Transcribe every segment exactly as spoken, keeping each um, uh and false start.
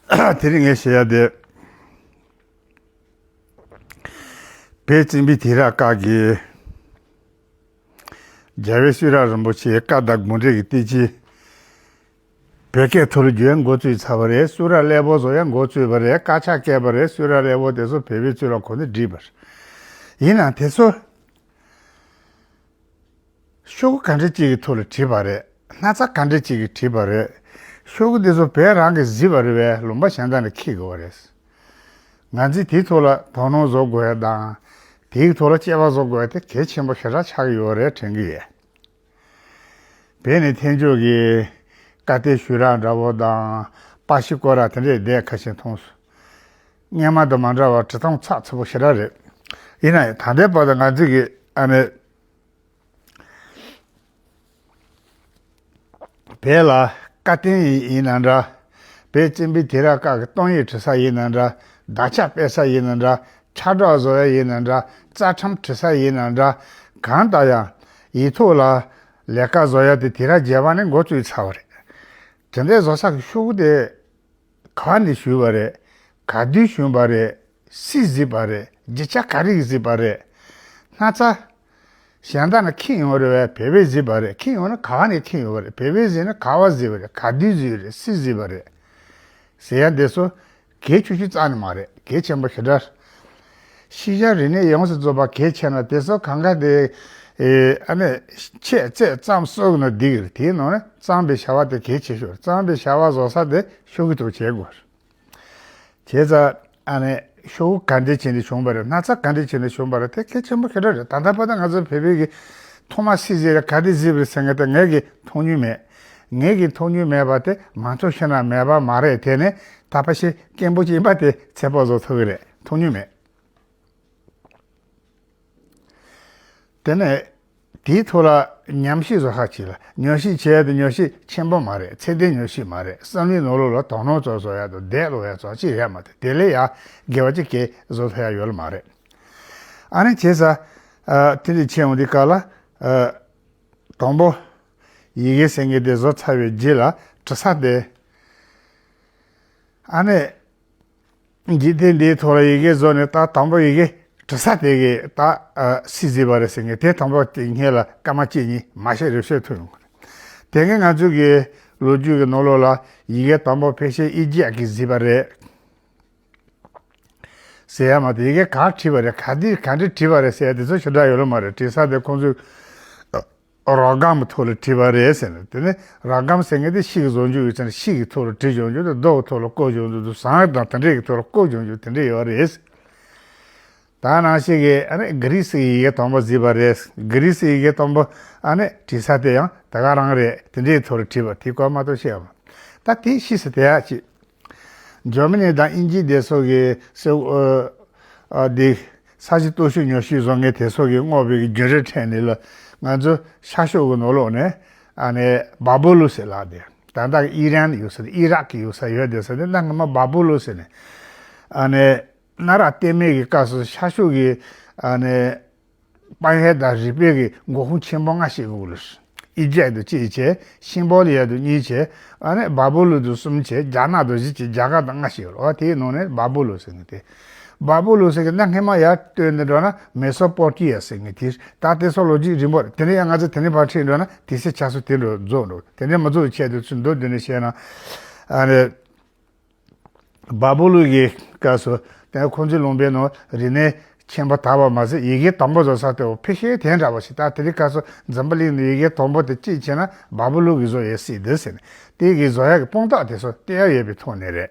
དེ་རིང་ངས་བཤད་ཡ་དེ། བོད་བཙན་པོའི་དུས་རབས་སྐབས་ཀྱི་རྒྱལ་བའི་གསུང་རབ་རིན་པོ་ཆེའི་བཀའ་དང་དགོངས་འགྲེལ་གྱི་བསྟན་བཅོས་བོད་སྐད་ཐོག་ལ་བསྒྱུར་ཡ་འགོ་བཙུགས་ཚར་བ་རེད། གསུང་རབ་ཀླད་པ་བཟོ་ཡ་འགོ་བཙུགས་པ་རེད། དཀར་ཆག་བཀལ་བ་རེད། གསུང་རབ་ཀླད་པ་དེ་ཚོ་བོད་པའི་གཙུག་ལག་ཁང་ནས་བསྒྲིགས་པ་རེད། ཡིན་ནའང་དེ་ཚོ་ཤོག་གུ་ག་འདྲ་ཅིག་གི་ཐོག་ལ་བྲིས་པ་རེད། སྣག་ཚ་ག་འདྲ་ཅིག་གིས་བྲིས་པ་རེད། ཤོག་གུ་འདི་ཚོ་བོད་རང་གིས་གཟིགས་པ་རེད་པས། ལུང་པ་གཞན་དག་ནས་འཁྱེར་དགོས་པ་རེད། ང་ཚོས་དེའི་ཐོག་ལ་དོ་སྣང་བཟོ་དགོས་ཡ་དང་། དེའི་ཐོག་ལ་དཔྱད་པ་བཟོ་དགོས་ཡ་དེ་གལ་ཆེན་པོ་ཞེ་དྲག་ཆགས་ཀྱི་ཡོད་རེད་དྲན་གྱི་ཡོད། བོད་ནས་ཐོན་ཆོག་གི་བཀའ་བསྟན་ཞུས་རབ་འདྲ་བོ་དང་། པར་ཤིང་སྐོར་ར་དེ་འདྲས་བསྡད་ཁ་ཤས་མཐོང་སོང་། སྔོན་མ་དང་མ་འདྲ་བར་བྲིས་ཐངས་ཚགས་ཚུད་པོ་ཞེ་དྲག་རེད། ཡིན་ན་ཡང་ད་ལྟའི་བར་དུ་ང་ཚོས་ཀྱི་ཨ་ནི་བོད་ལ་བཀའ་བསྟན་ཡིན་ན་འདྲ། བོད་བཙན་པོའི་དུས་རབས་སྐབས་ཀྱི་གཏོང་ཡིག་བྲི་ས་ཡིན་ན་འདྲ། དག་ཆ་སྤེལ་ས་ཡིན་ན་འདྲ། ཁྱབ་བསྒྲགས་བཟོ་ཡ་ཡིན་ན་འདྲ། རྩ་ཁྲིམས་བྲི་ས་ཡིན་ན་འདྲ། གང་ལྟར་ཡང་ཡིག་ཐོག་ལ་ལས་ཀ་བཟོ་ཡ་དེ་དུས་རབས་བརྒྱད་པ་ནས་འགོ་བཙུགས་ཚར་བ་རེད། དེ་འདྲའི་བཟོ་ས་གི་ཤོག་གུ་དེ་ག་ནས་ཞུས་པ་རེད། ག་དུས་བྱུང་བ་རེད། སུས་གཟིགས་པ་རེད། རྒྱུ་ཆ་ག་རེ་གིས་གཟིགས་པ་རེད། སྣག་ཚ་གཞན་དག་ནས་འཁྱེར་ཡོང་རེད་པས། བོད་པས་གཟིགས་པ་རེད། འཁྱེར་ཡོང་ན་ག་བ་ནས་འཁྱེར་ཡོང་བ་རེད། བོད་པས་གཟིགས་ན་ག་བ་གཟིགས་པ་རེད། ག་དུས་གཟིགས་རེད། སུས་གཟིགས་པ་རེད། ཟེར་ཡ་འདི་ཚོ་གལ་ཆེ་ཤོས་རྩ་ནས་མ་རེད། གལ་ཆེན་པོ་ཞེ་དྲག་ཤེས་བྱ་རིག་གནས་ཡོངས་སུ་རྫོགས་པ་གལ་ཆེ་ན་དེ་ཚོ་གང་ག་དེ་ཨ་ནི་ཆེད་བརྩེགས་ཙམ་བཟོས་ན་འགྲིག་གི་རེད། དེའི་ནང་ནས་གཙང་པའི་བྱ་བ་དེ་གལ་ཆེ་ཤོས་རེད། གཙང་པའི་བྱ་བ་བཟོ་ས་དེ་ཤོག་གུ་ཐོག་བྱེད་དགོས་རེད། བྱས་ཙང་ཨ་ནི་ཤོག་གུ་ག་འདྲས་བྱས་ནས་བྱུང་བ་རེད། སྣག་ཚ་ག་འདྲས་བྱས་ནས་བྱུང་བ་རེད། དེ་གལ་ཆེན་པོ་ཞེ་དྲག་རེད། ད་ལྟ་བར་དུ་ང་ཚོ་བོད་པའི་གི་ཐོག་མ་སུས་གཟིགས་རེད། ག་དུས་གཟིགས་པ་རེད་ཟེར་མཁན་དེ་ངས་གི་མཐོང་མྱོང་མེད། ངས་གི་མཐོང་མྱོང་མེད་པ་དེ་མང་ཚོགས་ཤིག་ན་མེད་པ་མ་རེད། དེ་ནི་ད་ཕ་ཤི་སྐད་འབོད་ཅིག་ཡིན་པ་དེ་ཚོད་དཔག་བཟོ་ཐུབ་གི་རེད། མཐོང་མྱོང་མེད། དེ་ནས་དེའི་ཐོག་ལ་ཉམས་ཞིབ་བཟོ་ས་ཅིག་ལ་ཉམས་ཞིབ་བྱེད་ཡ་དེ་ཉམས་ཞིབ་ཆེན་པོ་མ་རེད། ཚད་ལྡན་ཉམས་ཞིབ་མ་རེད། བསམ་བློའི་ནང་ལོགས་ལ་དོ་སྣང་ཙམ་བཟོ་ཡ་དང་བསྡད་ལོག་ཡ་ཙམ་ཅིག་རེད་མ་གཏོགས་དེ་ལས་ཡ་དགེ་བ་ཅིག་གས་བཟོ་ཐུབ་ཡ་ཡོད་ལ་མ་རེད། ཨ་ནི་བྱས་ཙང་ཨ་དེ་འདྲ་བྱས་འོང་དུས་སྐབས་ལ་ཨ་དང་པོ་ཡི་གེ་ཟེར་མཁན་དེ་བཟོ་ཚར་བའི་རྗེས་ལ་བྲི་ས་དེ་ཨ་ནི། འཇིག་རྟེན་འདིའི་ཐོག་ལ་ཡི་གེ་བཟོ་ནས་ད་དང་པོ་ཡི་གེ་འབྲི་ས་དེ་གི་ད་ཨ་སུས་གཟིགས་པ་རེད་ཟེར་མཁན་དེ་དང་པོ་དེ་སྔོན་ལ་སྐར་མ་གཅིག་གཉིས་མ་བཤད་རེ་བཤད་ཐུབ་ཡོང་གི་རེད། དེ་སྔ་ང་ཚོའི་གི་ལོ་རྒྱུས་ཀྱི་ནང་ལོགས་ལ་ཡི་གེ་དང་པོ་ཕལ་ཆེར་ཨི་ཇིབ་གིས་གཟིགས་པ་རེད་ཟེར་ཡ་མ་གཏོགས་ཡི་གེ་ག་བྲིས་པ་རེད། ག་དུས་ག་འདྲ་བྲིས་པ་རེད་ཟེར་ཡ་དེ་ཚོ་ཞེ་དྲག་ཡོད་ལ་མ་རེད། བྲིས་ས་དེ་ཁོང་ཚོས། རོ་སྒམ་ཐོག་ལ་བྲིས་པ་རེད་ཟེར་ནས། དེ་ནས་རོ་སྒམ་ཟེར་མཁན་དེ་ཤིང་གི་བཟོ་བཅོས་ཡོད་ཚད་ནས་ཤིང་གི་ཐོག་ལ་བྲིས་བྱུང་རྒྱུ་དང་རྡོ་གི་ཐོག་ལ་བརྐོས་བྱུང་རྒྱུ་དང་ཟངས་དང་དེ་འདྲས་ཀྱི་ཐོག་ལ་བརྐོས་བྱུང་རྒྱུ་དེ་འདྲས་ཡོད་རེད། ད་ནང་བཞིན་གྱི་ཨ་ནི་གྷི་རི་སི་གི་ཡི་གེ་དང་པོ་གཟིགས་པ་རེད། གྷི་རི་སི་ཡི་གེ་དང་པོ་ཨ་ནི་བྲིས་ས་དེ་ཡང་དེ་ག་རང་རེད། དེ་འདྲས་ཐོག་ལ་བྲིས་པ་དེ་སྐོར་མ་གཏོགས་བཤད་པ། ད་དེ་ཤེས་སུ་དེ་ཡག་ཅིག་འཇར་མ་ནི་དང་དབྱིན་ཇི་དེ་ཚོ་གི་སེ་ཨ་ཨ་དེ་ས་གཞི་སྟོབས་ཤུགས་ཉུང་ཤོས་བཟོ་མཁན་དེ་ཚོ་གི་བསྔོགས་པའི་རྒྱུན་རིང་ཕྲན་ནི་ལ་ང་ཚོ་ཤར་ཕྱོགས་ཀྱི་ནང་ལོགས་ནས་ཨ་ནི་བ་བུ་ལུ་ཟེར་ལབ་དེ། ད་ལྟ་ཨི་རན་ཡོད་ས་དེ་ཨི་རག་གི་ཡོད་ས་ཡོད་དེ་ས་དེ་གནའ་སྔ་མ་བ་བུ་ལུ་ཟེར་ནས་ཨ་ནི་གནའ་རབས་རྟེན་མའི་གི་སྐབས་སུ་ཤར་ཕྱོགས་ཀྱི་ཨ་ནི། དཔལ་ཧེ་དང་རི་པའི་གི་འགོ་ཁུངས་ཆེན་པོ་ལྔ་ཞིག་གི་ལོ། ཨི་ཇིབ་དང་གཅིག་བྱས། ཤིམ་བྷོ་ལི་ཡ་དང་གཉིས་བྱས། ཨ་ནི་བ་བུ་ལུ་དང་གསུམ་བྱས། རྒྱ་ནག་དང་བཞི་བྱས། རྒྱ་གར་དང་ལྔ་ཞིག་ཡོད་རེད། དེའི་ནང་ནས་བ་བུ་ལུ་ཟེར་མཁན་དེ། བ་བུ་ལུ་ཟེར་མཁན་གནའ་སྔ་མ་ཡར་བཏོན་ནས་འགྲོ་ན་མེ་སོ་པོ་ཊི་ཡ་ཟེར་མཁན་དེ། ད་དེ་ཚོ་ལོ་རྒྱུས་རིང་པོ་རེད། དེ་ནས་ཡང་ང་ཚོ་དེ་ནས་ཕར་ཁྲིད་འགྲོ་ན་དེ་ཚོའི་ཆགས་སྲོལ་དེ་འགྲོ་རྫོགས་འགྲོ། དེ་ནས་མ་རྫོགས་པའི་ཆེད་དུ་ཚུར་མདོར་བསྡུས་ནས་བཤད་ན། ཨ་ནི། བ་བུ་ལུ་གི་སྐབས་སུ་དེ་ཁོང་ཚོའི་ལུང་པའི་ནང་རིག་གནས་ཆེན་པོ་དར་བ་མ་ཟད་ཡི་གེ་དང་པོ་བཟོ་ས་དེ་ཕལ་ཆེར་དེ་འདྲ་བ་ཞིག་ད་དེ་རིང་སྐབས་སུ་འཛམ་བུ་གླིང་ནང་ཡི་གེ་དང་པོ་དེ་གཅིག་བྱས་ན་བ་བུ་ལུ་གིས་བཟོ་ཡོད་སྲིད་འདུག་ཟེར་ནས། དེ་གི་བཟོ་ཡག་གི་དཔང་རྟགས་དེ་ཚོ་བལྟ་ཡག་ཡོད་པའི་ཐོག་ནས་རེད།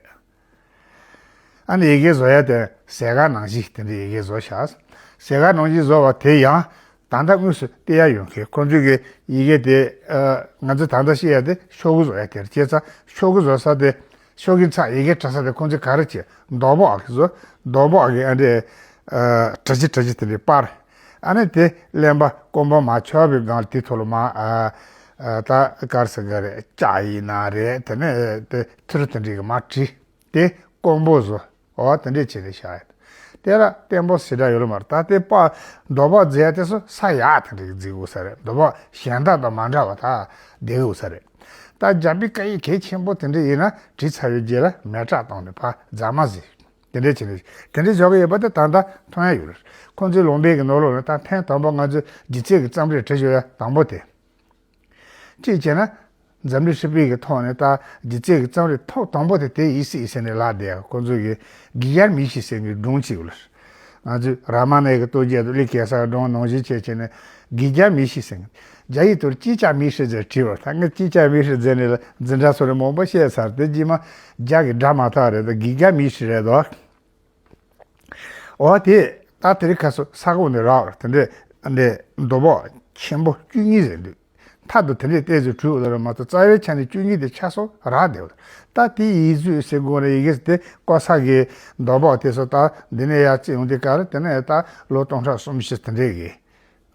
ཨ་ནི་ཡི་གེ་བཟོ་ཡག་དེ་ཟས་སྐལ་ནང་བཞིན་དེ་འདྲའི་ཡི་གེ་བཟོ་ཤག་ཟས་སྐལ་ནང་བཞིན་བཟོ་བ་དེ་ཡང་། ད་ལྟ་དངོས་སུ་བལྟ་ཡག་ཡོད་མཁན་ཁོང་ཚོས་ཀྱི་ཡི་གེ་དེ་ཨ་ང་ཚོས་ད་ལྟ་ཤེས་ཡག་དེ་ཤོག་གུ་བཟོ་ཡག་དེ་རེད། བྱས་ཙང་ཤོག་གུ་བཟོ་ས་དེ་ཤོག་གུའི་ཚབ་ཡི་གེ་འབྲི་ས་དེ་ཁོང་ཚོས་ག་རེ་བྱས། རྡོག་པ་ཨ་གི་བཟོ། རྡོག་པ་ཨ་གི་ཨ་འདྲས་ཨ་གྲི་གཞི་གྲི་གཞི་དེ་འདྲས་སྤར། ཨ་ནི་དེ་གླེན་པ་སྐོམ་པ་མར་འཕྱོག་པའི་སྒང་ལ་དེའི་ཐོག་ལ་མར་ཨ་ཨ་ད་ག་རེ་ཟེར་ག་རེ་ལྕགས་ཡིན་ན་རེད། དེ་ནས་དེ་ཐུར་དེ་འདྲས་ཀྱི་མར་བྲིས། དེ་སྐོམ་པོ་བཟོ། འོ་དེ་འདྲས་བྱས་ནས་བཞག་ཡོད། དེ་ལ་བརྟན་པོ་ཞེ་དྲག་ཡོད་ལ་མ་རེད། ད་དེ་པ་རྡོག་པ་རྫི་ཡ་དེ་ཚོ་ས་ཡག་དེ་འདྲས་རྫི་དགོས་ས་རེད། རྡོག་པ་གཞན་དག་དང་མ་འདྲ་བ་ད་བསྡད་དགོས་ས་རེད། ད་རྒྱ་མི་སྐད་ཡིག་གལ་ཆེན་པོ་དེ་འདྲ་ཡིན་ན་བྲིས་ཚར་བའི་རྗེས་ལ་མེ་སྲེག་བཏང་ནས་ཕར་རྫ་མ་བཟོས། དེ་འདྲ་བྱས་ནས་དེ་འདྲ་བྱ་གི་ཡོད་པ་དེ་ད་ལྟ་མཐོང་ཡ་ཡོད་རེད། ཁོང་ཚོའི་ལུང་པའི་གི་ནང་ལོགས་ནས་ད་ཐེངས་དང་པོ་ང་ཚོས་སྒྱུ་རྩལ་གྱི་རྩོམ་རིག་བྲིས་ཡོད་ཡ་དང་པོ་དེ། གཅིག་བྱས་ན། འཛམ་གླིང་ཧྲིལ་པོའི་གི་ཐོག་ནས་ད་སྒྱུ་རྩལ་གྱི་རྩོམ་རིག་ཐོག་དང་པོ་དེ་དེ་ཡིན་སྲིད་ཟེར་ནས་ལབ་བསྡད་ཡ། ཁོང་ཚོ་གི་གི་ཡར་མི་ཤི་ཟེར་གི་སྒྲུང་གཅིག་ཡོད་ལ། ང་ཚོས་རཱ་མ་ན་གི་ལྟོ་རྒྱས་དང་ལི་གེ་སར་སྒྲུང་ནང་བཞིན་བྱས་བྱས་ནས་གི་ཡར་མི་ཤི་ཟེར་གི། རྒྱ་ཡིག་ཐོག་ཅི་ཅག་མི་ཤི་ཟེར་བྲིས་པ། ད་ངས་ཅི་ཅག་མི་ཤི་ཟེར་ནས་ལ་འཛིན་གྲྭ་སོ་རེ་མང་པོ་བཤད་ཚར། དེ་རྗེས་མ་རྒྱ་གི་སྒྲ་མ་དག་རེད་ད་གི་ཡར་མི་ཤི་རེད་དོ། འོ་དེ་ད་དེ་རིང་ཁ་སང་ས་གོ་ནས་རག་རེད། དེ་འདྲས་འདི་རྡོ་བག་ཆེན་པོ་བཅུ་གཉིས་ཟེར་འདུག་མཐའ་དང་དེ་འདྲས་ཏོག་ཙམ་བྲིས་ཡོད་རེད་མ་གཏོགས་རྩ་བའི་ཆ་ནས་བཅུ་གཉིས་དེ་ཆ་སོགས་རག་བསྡད་ཡོད་རེད། ད་དེ་ཡིག་མཛོད་ཟེར་དགོས་རེད། ཡི་གེ་དེ་བཀོད་ས་གི་རྡོ་བག་དེ་ཚོ་ད་འདི་ནས་ཡར་བརྩིས་ཡོང་དུས་ག་རེ་དེ་ནས་ད་ལོ་སྟོང་ཕྲག་གསུམ་བཞི་དེ་འདྲས་གི་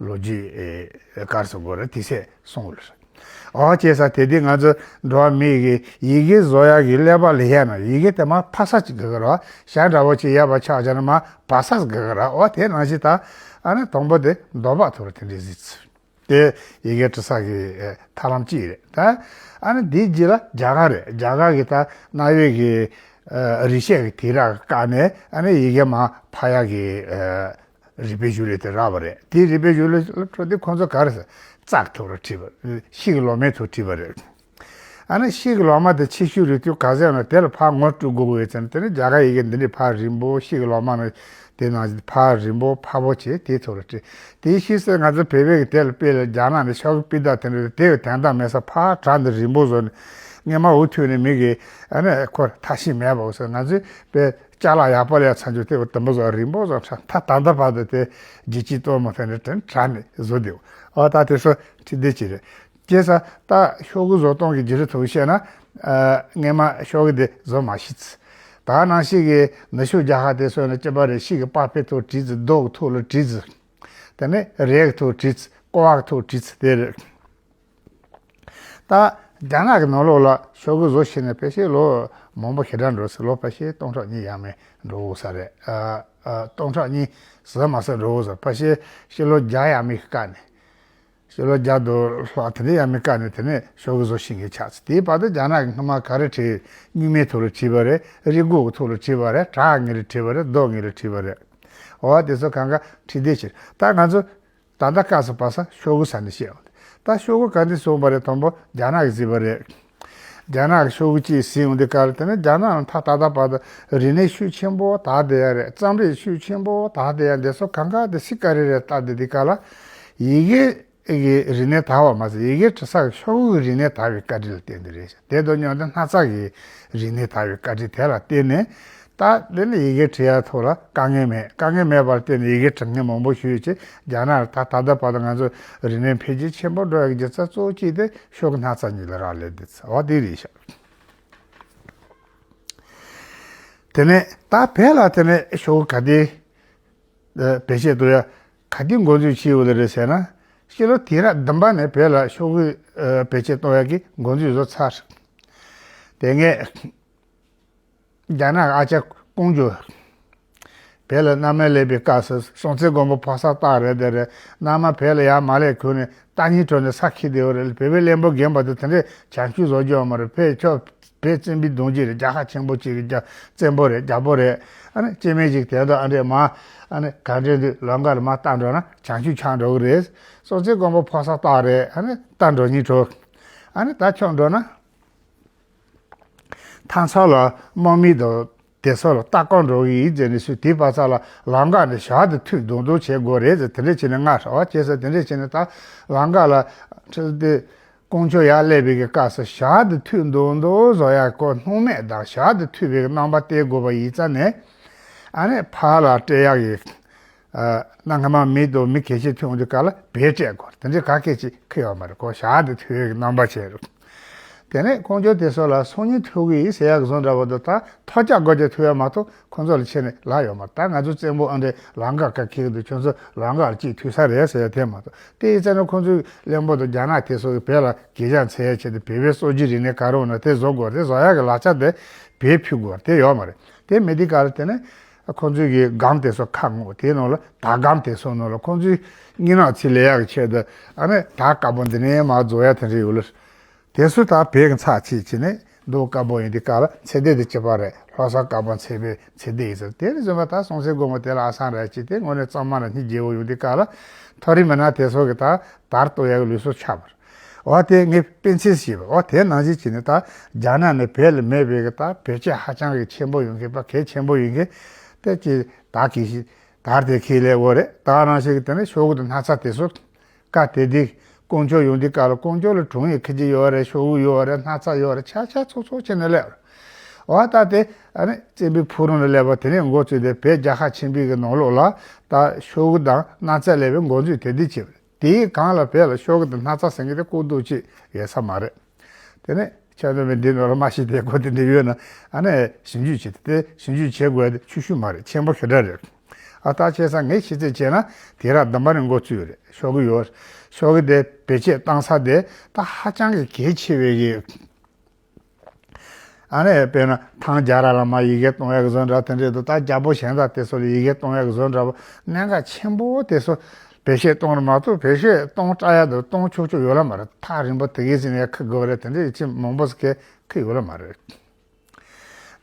ལོ་རྒྱུས་ཨེ་ག་རེ་ཟེར་དགོས་རེད། དེ་ཚོ་གསུངས་ཡོད་རེད། འོ་བྱས་ཙང་དེ་དུས་ང་ཚོ་འགྲོ་བ་མི་གི་ཡི་གེ་བཟོ་ཡག་གི་ཀླད་པ་ལ་བཤད་ན་ཡི་གེ་དེ་མར་ཕབ་ས་ཅིག་དགོས་ཀྱི་རེད་བ། ཞྭ་འདྲ་བོ་ཅིག་ཡར་ཕར་ཆག་བྱས་ན་མར་ཕབ་ས་དགོས་ཀྱི་རེད། འོ་དེ་ནང་བཞིན་ད་ཨ་ནི་དང་པོ་དེ་རྡོ་བག་ཐོག་ལ་དེ་འདྲས་བཟོས་ཚུལ་དེ་ཡི་གེ་འབྲི་ས་གི་ཨེ་ཐབས་ལམ་གཅིག་རེད། ད་ཨ་ནི་དེའི་རྗེས་ལ་རྒྱ་གར་རེད། རྒྱ་གར་གི་ད་གནའ་བོའི་གི་ཨ་རིག་བྱེད་ཀྱི་དུས་རབས་ཀྱི་སྐབས་ནས་ཨ་ནི་ཡི་གེ་མར་ཕབ་ཡག་གི་ཨ་རིག་པའི་གཞུང་ལུགས་དེ་རག་པ་རེད། དེའི་རིག་པའི་གཞུང་ལུགས་ལ་འཕྲོས་ཏེ་ཁོང་ཚོ་ག་རེ་ཟེར། རྩ་ཐོག་ལ་བྲིས་པ། ཤིང་གི་ལོ་མའི་ཐོག་བྲིས་པ་རེད། ཨ་ནི་ཤིང་གི་ལོ་མ་དེ་ཕྱི་བཤོལ་རིག་དུས་ག་ཟེར་ན་དེ་ལ་ཕར་ངོ་སྤྲོད་དགོས་ཀྱི་ཡོད་ཙང་དེ་ནི་རྒྱ་གར་ཡི་གེ་འདི་འདྲའི་ཕར་རིང་པོ་ཤིང་གི་ལོ་མ་ནི་དེ་ནང་བཞིན་ཕར་རིང་པོ་ཕར་པོ་བྱས་དེའི་ཐོག་ལ་བྲིས། དེའི་ཤིང་ཟེར་ང་ཚོ་བོད་པའི་གི་དེ་ལ་དཔེ་ལ་རྒྱ་ནག་ནས་ཤོག་གུ་པི་ཏ་དེ་འདྲ་དེ་གི་དོན་དག་མེད་ས་ཕར་བྲག་འདི་རིང་པོ་བཟོ་ནས་སྔས་མ་འུ་ཐུག་ནས་མི་གི་ཨ་ནི་ཁོ་ཐ་ཤིང་མེད་པ་འུ་ཟེར། ང་ཚོས་དཔེ་ཅ་ལག་ཡག་པོ་ལས་ཚ་འཇུ་དེ་འོ་དུམ་བུ་བཟོ་རིང་པོ་བཟོ་ཁྲ་ཐ་ད་ལྟ་བར་དུ་དེ་རྒྱལ་སྤྱིའི་སྟོན་མོ་དེ་འདྲ་དྲན་དྲ་ནས་བཟོ་དེ་འོ་ད་དེ་སོ་ཁྲི་སྡེ་ཅི་རེད། བྱས་ཙང་ད་ཤོག་གུ་བཟོ་སྟངས་ཀྱི་རྒྱུ་རུ་ཐུག་བཤད་ན་ཨ་སྔས་མ་ཤོག་གུ་དེ་བཟོ་མ་ཤེས་ཚུལ། ད་ནང་བཞིན་གྱི་ནུབ་ཕྱོགས་རྒྱལ་ཁབ་དེ་སོགས་ནས་སྐྱིད་པ་རེད། ཤིང་གི་པགས་པའི་ཐོག་བྲིས་ཚུལ། རྡོ་གི་ཐོག་ལ་བྲིས་ཚུལ། དེ་ནས་རས་ཀྱི་ཐོག་བྲིས་ཚུལ། ཀོ་བ་གི་ཐོག་བྲིས་ཚུལ་དེ་རེད། ད་རྒྱ་ནག་གི་ནང་ལོགས་ལ་ཤོག་གུ་བཟོ་ཤེས་ནས་ཕལ་ཆེར་ལོ་མང་པོ་ཞེ་དྲག་འགྲོ་སྲིད། ལོ་ཕལ་ཆེར་སྟོང་ཕྲག་གཉིས་ཡས་མས་འགྲོ་འོས་ས་རེད། ཨ་ཨ་སྟོང་ཕྲག་གཉིས་ཟིན་མ་ཟིན་འགྲོ་འོས་ས། ཕལ་ཆེར་ཕྱི་ལོ་བརྒྱ་ཡས་མས་ཀྱི་སྐབས་ནས་ཕྱི་ལོ་བརྒྱ་དང་ལྷག་དེ་འདྲ་ཡས་མས་ཀྱི་སྐབས་ནས་དེ་ནས་ཤོག་གུ་བཟོ་ཤེས་མཁན་ཆགས་ཚུལ། དེའི་བར་དུ་རྒྱ་ནག་གི་སྔ་མ་ག་རེ་བྲིས། སྨྱུག་མའི་ཐོག་ལ་བྲིས་པ་རེད། རི་སྒོ་གི་ཐོག་ལ་བྲིས་པ་རེད། བྲག་ངོས་ལ་བྲིས་པ་རེད། རྡོ་ངོས་ལ་བྲིས་པ་རེད། འོ་དེ་ཚོ་གང་ག་ཁྲི་སྡེ་ཕྱིར། ད་ང་ཚོ་ད་ལྟ་སྐབས་སུ་བབས་ས་ཤོག་གུ་ཟེར་ནས་བཤད་ཡོང་དུས། ད་ཤོག་གུ་ག་འདྲ་བཟོས་པ་རེད། དང་པོ་རྒྱ་ནག་གིས་བཟོས་པ་རེད། རྒྱ་ནག་གི་ཤོག་གུ་གཅིག་ཟིན་ཡོང་དུས་ག་རེ། དེ་ནི་རྒྱ་ནག་ལ་ད་ད་ལྟ་བར་དུ་རིག་གནས་ཤུགས་ཆེན་པོ་དར་བསྡད་ཡ་རེད། རྩོམ་རིག་ཤུགས་ཆེན་པོ་དར་བསྡད་ཡ་འདི་ཚོ་གང་ག་དེ་སྲིད་ག་རེ་རེད་ལྟ་བསྡད་དུས་སྐབས་ལ་ཡི་གེ་གི་རིག་གནས་དར་བ་མ་ཟད་ཡི་གེ་འབྲི་ས་གི་ཤོག་གུ་གི་རིག་གནས་དར་བའི་བཀའ་དྲིན་ལ་བརྟེན་ཏེ་རེད་ཤག་དེ་དང་མཉམ་དུ་སྣག་ཚ་གི་རིག་གནས་དར་བའི་བཀའ་དྲིན་དེ་ལ་བརྟེན་ནས། ད་དེ་ནི་ཡི་གེ་འབྲི་ཡ་ཐོག་ལ་དཀའ་ངལ་མེད། དཀའ་ངལ་མེད་པར་བརྟེན་ནས་ཡི་གེ་འབྲི་མཁན་མང་པོ་ཞིག་ཡོད་ཅེས། རྒྱ་ནག་ལ་ད་ད་ལྟ་བར་དུ་ང་ཚོ་རིག་གནས་འཕེལ་རྒྱས་ཆེན་པོ་འགྲོ་ཡ་གི་རྒྱུ་རྩ་གཙོ་བོ་གཅིག་དེ་ཤོག་གུ་སྣག་ཚ་གཉིས་ལ་རག་ལས་བསྡད་ཚར་བ་དེ་རེད་ཤག་དེ་ནས་ད་བོད་ལ་དེ་ནས་ཤོག་གུ་ག་དེ་ཨ་བེད་སྤྱོད་གཏོང་ཡ་ག་དེ་འགོ་འཛུགས་བྱས་ཡོད་ལ་རེད་ཟེར་ན། ཕྱི་ལོ་དུས་རབས་བདུན་པ་ནས་བོད་ལ་ཤོག་གུ་ཨ་བེད་སྤྱོད་གཏོང་ཡ་གི་འགོ་འཛུགས་བཟོ་ཚར། དེ་སྔའི་རྒྱ་ནག་ཨ་ཅག་ཀོང་ཇོ་བོད་ལ་མནའ་མ་སླེབས་པའི་སྐབས་སུ་སྲོང་བཙན་སྒམ་པོ་ཕོ་གསར་སྟག་རེད་དེ་རེད། མནའ་མ་བོད་ལ་ཡར་མ་སླེབས་གོང་ནས་རྟ་རྙིང་བྲོས་ནས་ས་འཁྱེར་བསྡད་ཡོད་རེད། བོད་པའི་བློན་པོ་རྒན་པ་དེ་དེ་འདྲས་བྱང་ཆུབ་བཟོ་རྒྱུ་ཡོད་མ་རེད། བོད་ཆོས་བོད་བཙན་པོའི་གདུང་རྒྱུད་རེད། རྒྱལ་ཁབ་ཆེན་པོ་གཅིག་རེད། རྒྱ་བཙན་པོ་རེད། རྒྱལ་པོ་རེད། ཨ་ནི་སྐྱེ་དམན་ཅིག་དེ་འདྲ་ཨ་འདྲས་མ་ཨ་ནི་ག་འདྲས་འདུག་ལམ་ཁ་ལ་མ་བལྟ་འགྲོ་ན་བྱང་ཆུབ་ཆགས་འགྲོ་གི་རེད། སྲོང་བཙན་སྒམ་པོ་ཕོ་གསར་སྟག་རེད། ཨ་ནི་རྟ་འདྲ་རྙིང་བྲོས། ཨ་ནི་ད་ཁྱོད་འགྲོ་ན། མཐའ་མཚམས་ལ་དམག་མི་དང་དེ་ཚོ་ལ་ལྟ་སྐོར་འགྲོ་གི་ཡིན་ཟེར་ནས་སུས་དེའི་བར་ཚ་ལ་ལམ་ཁ་ནས་ཞག་དེ་མཐུད་མདུང་མདུང་བྱེད་དགོས་རེད་ཟེར། དེ་འདྲ་བྱས་ནས་ང་ཧྲ་བ་བྱས་ཟེར། དེ་འདྲ་བྱས་ནས་ད་ལམ་ཁ་ལ་ཁྲི་སྡེ་ཀོང་ཇོ་ཡར་སླེབས་པའི་གི་སྐབས་སུ་ཞག་དེ་མཐུད་མདུང་མདུང་བཟོ་ཡ་ཁོ་སྣང་མེད་དང་ཞག་དེ་མཐུད་པའི་གི་རྣམ་པ་སྟེར་དགོས་པ་ཡིན་ཙང་ནས་ཨ་ནི་ཕར་ལ་སྤྲད་ཡག་གི་ཨ་གནའ་སྔ་མ་མི་དང་མི་གལ་ཆེ་ཐུག་འོང་དུས་སྐབས་ལ་བེད་སྤྲད་དགོས། དེ་འདྲའི་ག་སྐད་ཅིག་ཁེལ་ཡོད་མ་རེད། ཁོ་ཞག་དེ་མཐུད་ཀྱི་རྣམ་པ་བྱས་རེད། དེ་ནས་ཀོང་ཇོ་དེ་ཚོ་ལ་སང་ཉིན་མཐུད་ཀྱི་ཡིན་ཟེར་ཡག་བཟོ་འདྲ་བོ་འདུག་ད་ཐོ་ཅག་སྒོ་རྒྱག་ཐུབ་ཡ་མ་གཏོགས་ཁོང་ཚོ་ལ་ཁྱེར་ནས་ལབ་ཡོད་མ་རེད། ད་ང་ཚོ་བཙན་པོ་ཨ་འདྲས་ལམ་ཁ་ཁ་འཁེལ་གི་འདུག་ཁྱོད་ཚོ་ལམ་ཁར་གཅིག་མཐུད་ས་རེད་ཟེར་ཡ་དེ་མ་གཏོགས། དེ་ཡིན་ཙང་ནས་ཁོང་ཚོའི་བློན་པོ་དང་རྒྱ་ནག་དེ་ཚོ་གིས་བོད་ལ་གུས་ཞབས་འཚོལ་ཡ་ཆེད་དུ་བོད་པའི་སྲོལ་རྒྱུན་རིག་གནས་ག་རེ་ཡོད་ན་དེ་བཟོ་དགོས། དེ་བཟོ་ཡ་གི་ལག་ཆ་དེ་བོད་ཕུལ་དགོས་དེ་ཡོད་མ་རེད། དེ་མེད་དུས་སྐབས་ལ་དེ་ནས་ཁོང་ཚོའི་གི་སྒམ་དེ་ཚོ་ཁ་སྔོག་དེའི་ནང་ལ་དར་སྒམ་དེ་ཚོ་ནང་ལ་ཁོང་ཚོའི་སྙན་ངག་ཚིག་ལས་ཡག་གི་ཆེད་དུ་ཨ་ནི་དར་དཀར་པོ་འདི་ནས་མར་རྫོགས་ཡ་དེ་འདྲ་ཡོད་ལ། དེ་ཚོ་ད་བོད་ཀྱི་ཚར་ཚིག་བྱས་ནས་མདོ་དཀར་པོ་ཡིན་དུས་སྐབས་ལ་ཚེ་འདས་དེ་གཅིག་པ་རེད། ལྷ་ས་དཀར་པོ་ཚེ་འཕེལ་ཚེ་འདས་ཡིན་ཟེར། དེ་ནས་བཟུང་བ་ད་སྲོང་བཙན་སྒམ་པོ་དེ་ལ་ཨ་སང་ར་ཅིག་དེ་དངོས་གནས་གཙང་མ་ལ་སྙིང་རྗེ་བོ་ཡོང་དུས་སྐབས་ལ་མཐོ་རིམ་མི་སྣ་དེ་ཚོ་གི་ད་དར་གཏོང་ཡག་གི་ལུགས་སྲོལ་ཆགས་པ་རེད། འོ་དེ་ངས་དཔེ་མཚོན་ཞུས་པ། འོ་དེ་ནང་བཞིན་བྱས་ནས་ད་རྒྱ་ནག་ནས་བོད་ལ་མེད་པའི་གི་ད་བོད་ཆས་ཧ་ཅང་གི་ཆེན་པོ་ཡོང་མཁན་པ་གལ་ཆེན་པོ་ཡོང་མཁན་དེ་ཅིག་ད་གི་ཞིག་དར་དེ་ཁས་ལེན་འོ་རེད། ད་ནང་བཞིན་གི་དེ་ནས་ཤོག་གུ་དང་སྣག་ཚ་དེ་ཚོ། སྐབས་དེ་དུས་དཀོན་མཆོག་ཡོང་དུས་སྐབས་ལ་དཀོན་མཆོག་ལ་དྲུང་ཡིག་ཁུར་གྱི་ཡོད་རེད། ཤོག་གུ་ཡོད་རེད། སྣག་ཚ་ཡོད་རེད། ཆ་ཆ་ཚོགས་ཚོགས་བྱས་ནས་སླེབས་རེད། འོ་ད་དེ་ཨ་ནི་བཙན་པོའི་ཕུག་རོན་ལ་སླེབས་པ་དེ་ནས་འགོ་བཙུགས་ཏེ་བོད་རྒྱལ་ཁབ་ཆེན་པོའི་གི་ནང་ལོགས་ལ་ད་ཤོག་གུ་དང་སྣག་ཚ་སླེབས་པའི་འགོ་འཛུགས་དེ་དུས་བྱས་པ་རེད། དེའི་སྒང་ལ་བོད་ལ་ཤོག་གུ་དང་སྣག་ཚ་ཟེར་མཁན་དེ་བཀོད་འདོམས་ཅིག་ཡོད་ས་མ་རེད། དེ་ནས་ཆ་མཉམ་པའི་འདི་ནང་ལ་མ་ཤེས་དེ་གོ་དེ་འདྲ་ཡོད་ན་ཨ་ནི་ཞིབ་འཇུག་བྱེད་དེ་དེ་ཞིབ་འཇུག་བྱེད་དགོས་དེ་ཆུ་ཤུལ་མ་རེད། ཆེན་པོ་ཞེ་དྲག་རེད། ཨ་ད་བྱས་ཙང་ངས་ཤེས་ཚད་བྱས་ན་དུས་རབས་བདུན་པ་ནས་འགོ་བཙུགས་ཡོད་རེད། ཤོག་གུ་ཡོད། ཤོག་གུ་དེ་བེད་སྤྱོད་བཏང་ས་དེ་ད་ཧ་ཅང་གི་གལ་ཆེ་བའི་གི་ཨ་ནི་དཔེར་ན་ཐང་རྒྱལ་རབས་ལ་མ་ཡི་གེ་གཏོང་ཡག་གི་བཟོ་འདྲ་དེ་འདྲས་འདུག་ད་རྒྱལ་པོ་གཞན་དག་དེ་ཚོ་ལ་ཡི་གེ་གཏོང་ཡག་གི་བཟོ་འདྲ་པོ་གནད་འགག་ཆེན་པོ་དེ་ཚོ་བེད་སྤྱོད་གཏོང་རུ་མ་གཏོགས་བེད་སྤྱོད་གཏོང་བཀྲ་ཡག་དང་གཏོང་ཆོག་ཆོག་ཡོད་ལ་མ་རེད། ཐག་རིང་པོ་དེ་གའི་ཟིན་ཡག་ཁི་དགོས་རེད། དེ་འདྲས་ཡིད་ཆེས་མང་པོ་ཟིག་གི་ཁི་ཡོད་ལ་མ་རེད།